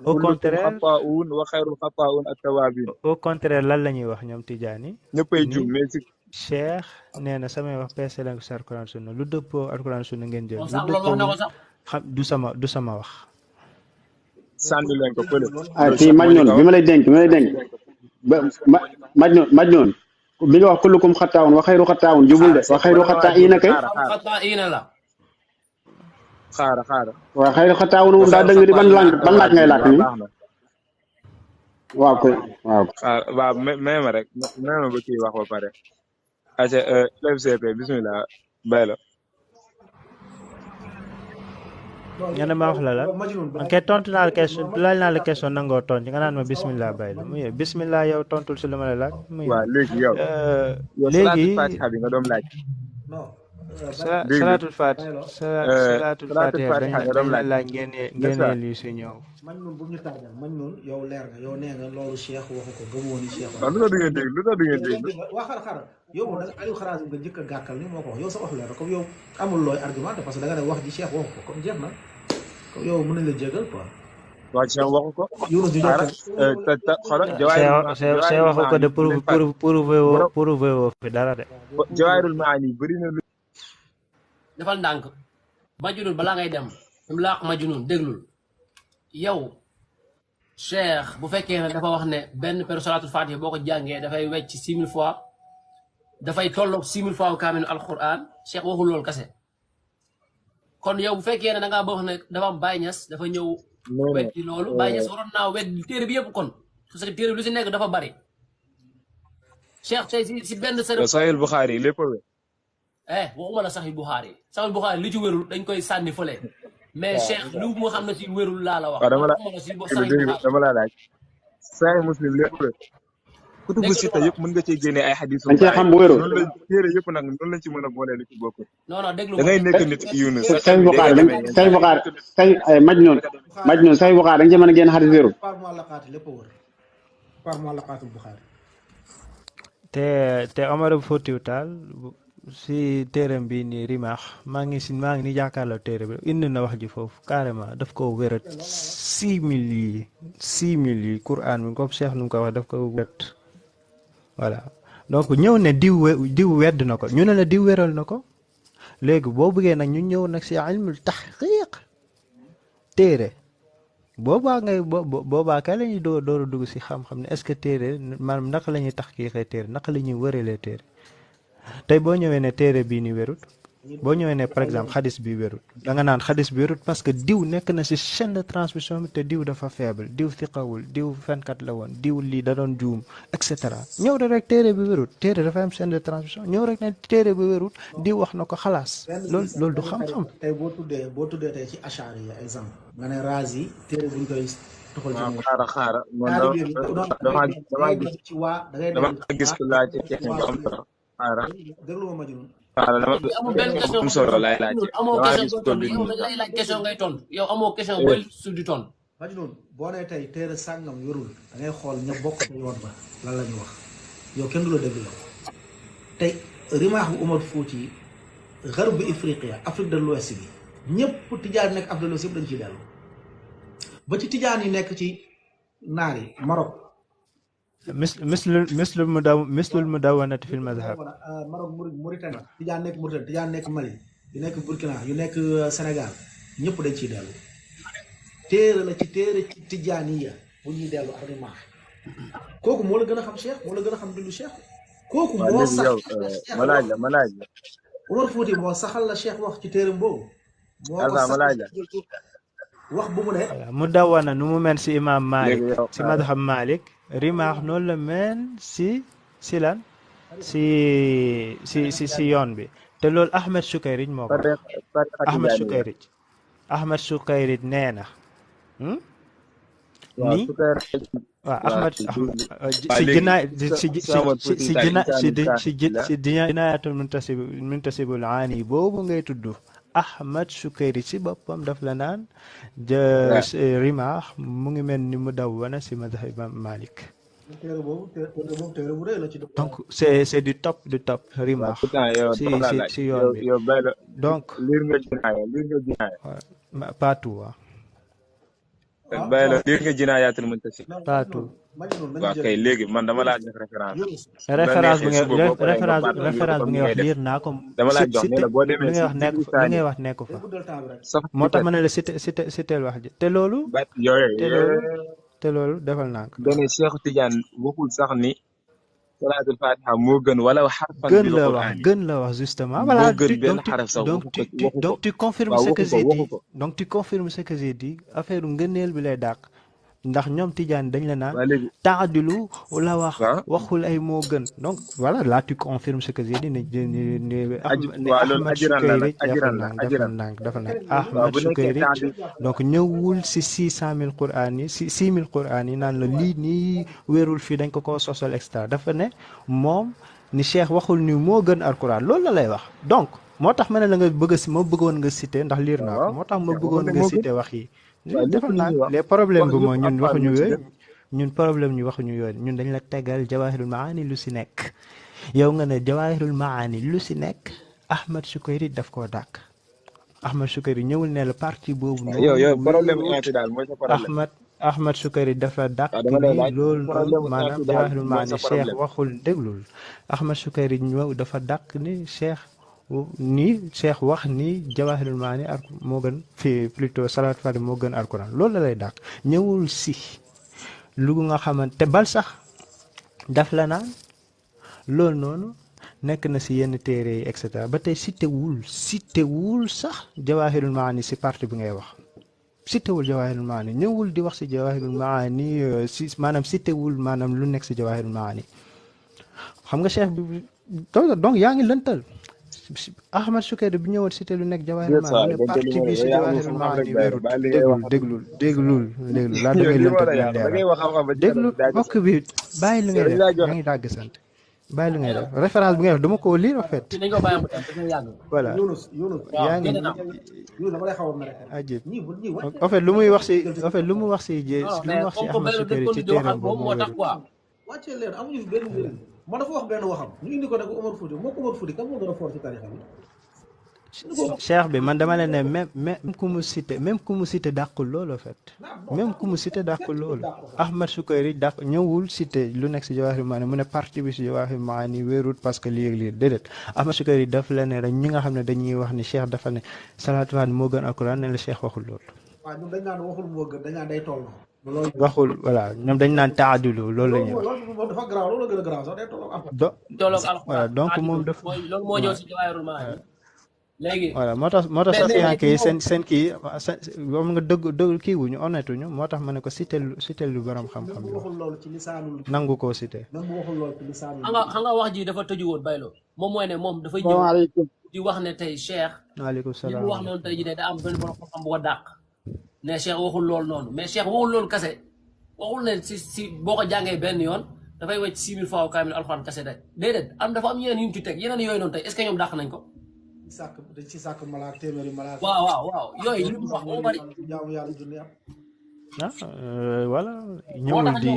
Au contraire xattaa'un wa xayrul xattaa'in at-tawwaabiin. Au contraire lan la ñuy wax ñoom Tidiane. ñëppay juum mais si. Cheikh nee na samay wax peese leen ko si Alxuraan sunna lu dëppoo Alxuraan sunna ngeen jël. lu dëppoo xam du sama wax. sànni leen ko fële. fii Majnun bi ma lay dénk ba Majnun bi nga wax kullukum xattaa'un wa xayru xattaa'un jubul de wa xayru xattaa'iina kay la xaara wa xayru xattaa'un moom daa dëng di ban laaj ngay làkk ni waaw koy waaw may ma rek may ma ba kii wax ba pare aca FCP bismillah bay la nga ne ma wax la lan man kay tontu naa la question laaj naa la question nangoo tontu nga naan ma bismillah bay la muy bismillah yow tontul si lu ma la laaj. muy waaw léegi yow. léegi salaatul fatiha bi nga doon laaj. salaatul fatiha dañ la laaj ngeen lii si ñëw. man noonu bu ñu taajal man noonu yow leer nga yow nee nga loolu Cheikh waxu ko gëmoo ni Cheikh. waaw lu tax du ngeen dégg lu tax du ngeen dégg. waa xaaral yow moom da nga Aliou Kharazim nga njëkk a gàkkal ni moo ko wax yow sa wax leer comme yow amul looy argumenté parce que da nga ne wax ji Cheikh waxu ko comme jeex na comme yow mën nañ la jégal quoi. waaw Cheikh waxu ko. xaaral Cheikh waxu ko de prouvé woo fi dara de. Jawaahirul Maani bëri na lu. defal ndànk Majnun balaa ngay dem fi mu laax Majnun déglul yow Cheikh bu fekkee ne dafa wax ne benn per salaatul fatiha boo ko jàngee dafay wecc 6000 fois dafay tolloog 6000 fois wu kaaminu alquran Cheikh waxul loolu kase kon yow bu fekkee ne da ngaa wax ne dafa am Baye Niass dafa ñëw weddi loolu Baye Niass waroon naa weddi téere bi yëpp kon parce que téere bi lu si nekk dafa bari Cheikh tey si benn sëriñ Sahih Bukhari lépp waxuma la Sahih Bukhari Sahih Bukhari li ci wérul dañ koy sànni fële mais Cheikh lu mu xam ne si wérul laa la wax. dama la laaj. Sahih Muslim lépp la. kutubu sitta yëpp mën nga cee génne ay xadiis. dañ cee xam bu wérul noonu la téere yëpp nag noonu lañ ci mën a boole lu ci bokk. non déglu da ngay nekk nit ki Yunus. Sahih Bukhari Majnun Sahih Bukhari dañ cee mën a génne xadiis wérul. te Omar Foutiou Tall si téeram bi nii Rimaax maa ngi ni jàkkaarloo téere bi indi na wax ji foofu carrément daf ko wérat 6000 yi Quran bi comme Cheikh lu mu ko wax daf ko wérat voilà donc ñëw ne diw wedd na ko ñu ne la diw wéral na ko léegi boo bëggee nag ñu ñëw nag si ilmul tahqiq téere boobaa kay la ñuy door a dugg si xam-xam ne est-ce que téere maanaam naka la ñuy tahqiqee téere naka la ñuy wëralee téere tey boo ñëwee ne téere bii ni wérut boo ñëwee ne par exemple xadis bi wérut da nga naan xadis bi wérut parce que diw nekk na si chaîne de transmission bi te diw dafa faible diw thiqawul diw fenkat la woon diw lii da doon juum et cetera ñëw rek téere bi wérut téere dafa am chaîne de transmission ñëw rek ne téere bi wérut diw wax na ko xalaas loolu du xam-xam. tey boo tuddee tey ci Ashari yi exemple nga ne Razi téere buñ koy toxal ci moom xaaral dama gis ko laaj ci question bu am solo déglu ma Majnun amul benn question am solo laay laaj amoo question lay laaj question ngay tontu yow amoo question booy su di tontu Majnun boo nee tey téere sàngam yorul da ngay xool ña bokk ci yoon ba lan la ñu wax yow kenn du la déglu yow tey Rimaax bu Umar Fouti Gharb Ifriqiya Afrique de l'Ouest bi ñëpp tijaan nekk Afrique de l'Ouest yëpp dañ ciy dellu ba ci tijaan yi nekk ci naar yi Maroc mislul mudawwanati fil mazhab Maroc Mauritanie tijaan nekk Mauritanie tijaan nekk Mali yu nekk Burkina yu nekk Sénégal ñëpp dañ ciy dellu téere la ci téere ci tijaan yi bu ñuy dellu ak Rimaax kooku moo la gën a xam Cheikh moo la gën a xam dundu Cheikh kooku moo sax ma laaj la Umar Fouti moo saxal la Cheikh wax ci téeram boobu moo ko sax wax bu mu ne mudawwana nu mu mel si imam Malik si madhab Malik Rimaax noonu la mel si lan si yoon bi te loolu Ahmed Shukayrij moo ko Ahmed Shukayrij nee na ni waaw Ahmed si jinaayatul muntasibul aani boobu ngay tudd Ahmed Shukayrij si boppam daf la naan Rimaax mu ngi mel ni mudawwana si madhab Imam Malik donc c'est du top Rimaax si yoon bi donc liir nga jinaaya pas tout bay la liir nga jinaayatul muntasib pas tout waaw kay léegi man dama laa jox référence bi ngay wax liir naa ko dama laa jox ne la boo demee li ngay wax nekk fa moo tax ma ne la cité wax ji te loolu defal naa ko dane Cheikh Tidiane waxul sax ni salaatul fatiha moo gën wala xarfan gën la wax justement voilà moo gën benn xaraf sax donc tu confirmes ce que j'ai dit affaire ngëneel bi lay dàq ndax ñoom tijaan dañ la naan waa léegi taadilu la wax waaw waxul ay moo gën donc voilà là tu confirmes ce que j'ai dit ne waaw loolu Ahmad ajiran la nag Sukayri ajiran la ajiran dafa nang waaw Ahmad bu nekkee Sukayri taadil donc ñëwul si 600 000 Qur'an yi si 6 000 Qur'an yi naan la lii nii wérul fii dañ ko koo sosal extra dafa ne moom ni Cheikh waxul ni moo gën Alquran loolu la lay wax donc moo tax ma ne la nga bëgg a si ma bëggoon nga cité ndax liir naa ko moo tax ma bëggoon nga cité wax yi defal naa les problèmes bi mooy ñun waxuñu yooyu ñun problème ñu waxuñu yooyu ñun dañ la tegal jawahirul maani lu si nekk yow nga ne jawahirul maani lu si nekk Ahmad Sukayri daf koo dàkk Ahmad Sukayri ñëwul ne la partie boobu yow problème ñaati daal mooy sa problème Ahmad Sukayri dafa dàq ni loolu maanaam jawahirul maani Cheikh waxul déglul Ahmad Sukayri ñëw dafa dàq ni Cheikh wax ni jawahirul maani moo gën fii plutôt salaat fati moo gën alquran loolu la lay dàq ñëwul si lu nga xamante bal sax daf la naan loolu noonu nekk na si yenn téere yi et cetera ba tey citewul sax jawahirul maani si partie bi ngay wax citewul jawahirul maani ñëwul di wax si jawahirul maani si maanaam citewul maanaam lu nekk si jawahirul maani xam nga cheikh bi donc yaa ngi lëntal Ahmad Sukayri bi ñëwoon cité lu nekk jawahirul maani mu ne partie bi si jawahirul maani wérut déglul laa damay lëntal déglul bokk bi bàyyi li ngay def yaa ngi dàgg sant bàyyi li ngay def référence bi ngay def dama ko lire en fait voilà yaa ngi ajib en fait lu muy wax si en fait lu mu wax si Ahmad Sukayri ci téeram boobu moo wérut wàccee leen amuñu benn njëriñ man dafa wax benn waxam ñu indi ko ne ko Omar Fouti moo ko Omar Fouti kan moo gën a fort ci tarixa bi cheikh bi man dama leen ne même ku mu cité dàqul loolu en fait même ku mu cité dàqul loolu Ahmad Sukayri dàq ñëwul cité lu nekk si jawahirul maani mu ne partie bi si jawahirul maani wérut parce que lii ak lii déedéet Ahmad Sukayri daf la ne rek ñi nga xam ne dañuy wax ni cheikh dafa ne salaatu faatiha moo gën alquran ne la cheikh waxul loolu waaw ñoom dañ naan waxul moo gën dañ naan day toll waxul voilà ñoom dañ naan taadilu loolu la ñuy wax loolu dafa garaaw loolu la gën a garaaw sax day toll ak voilà donc moom daf loolu moo ñëw si jawahirul maani léegi voilà moo tax sax fiyanke yi seen kii moom nga dëgg kii wuñu honnête wuñu moo tax ma ne ko cité lu borom xam-xam nangu koo cité xam nga wax ji dafa tëju woon bayloo moom mooy ne moom dafay ñëw di wax ne tey Cheikh waaleykum salaam li mu wax noonu tey ji ne da am benn borom xam-xam bu ko dàq ne Cheikh waxul loolu noonu mais Cheikh waxul loolu kase waxul ne si boo ko jàngee benn yoon dafay wecc 6000 fois kaamil alxuraan kase day déedéet dafa am yeneen yu ñu ci teg yeneen yooyu noonu tey est ce que ñoom dàq nañ ko dañ ci sàkk malaak téeméeri malaak waaw yooyu li mu wax moo bari jaamu yàlla junni at voilà ñëwul di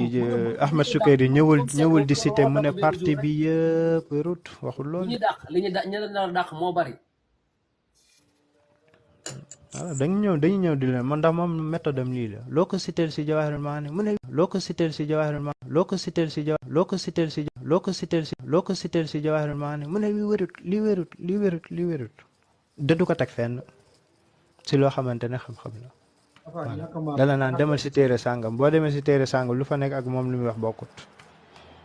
Ahmad Sukayri ñëwul di cité mu ne parti bi yëpp wérut waxul loolu li ñu dàq moo bari voilà dañuy ñëw di leen man ndax moom méthode am lii la loo ko citeel si jawahirul maani mu ne loo ko citeel si jawahirul maani mu ne li wérut da du ko teg fenn si loo xamante ne xam-xam la dala naan demal si téere sàngam boo demee si téere sàngam lu fa nekk ak moom lu muy wax bokkut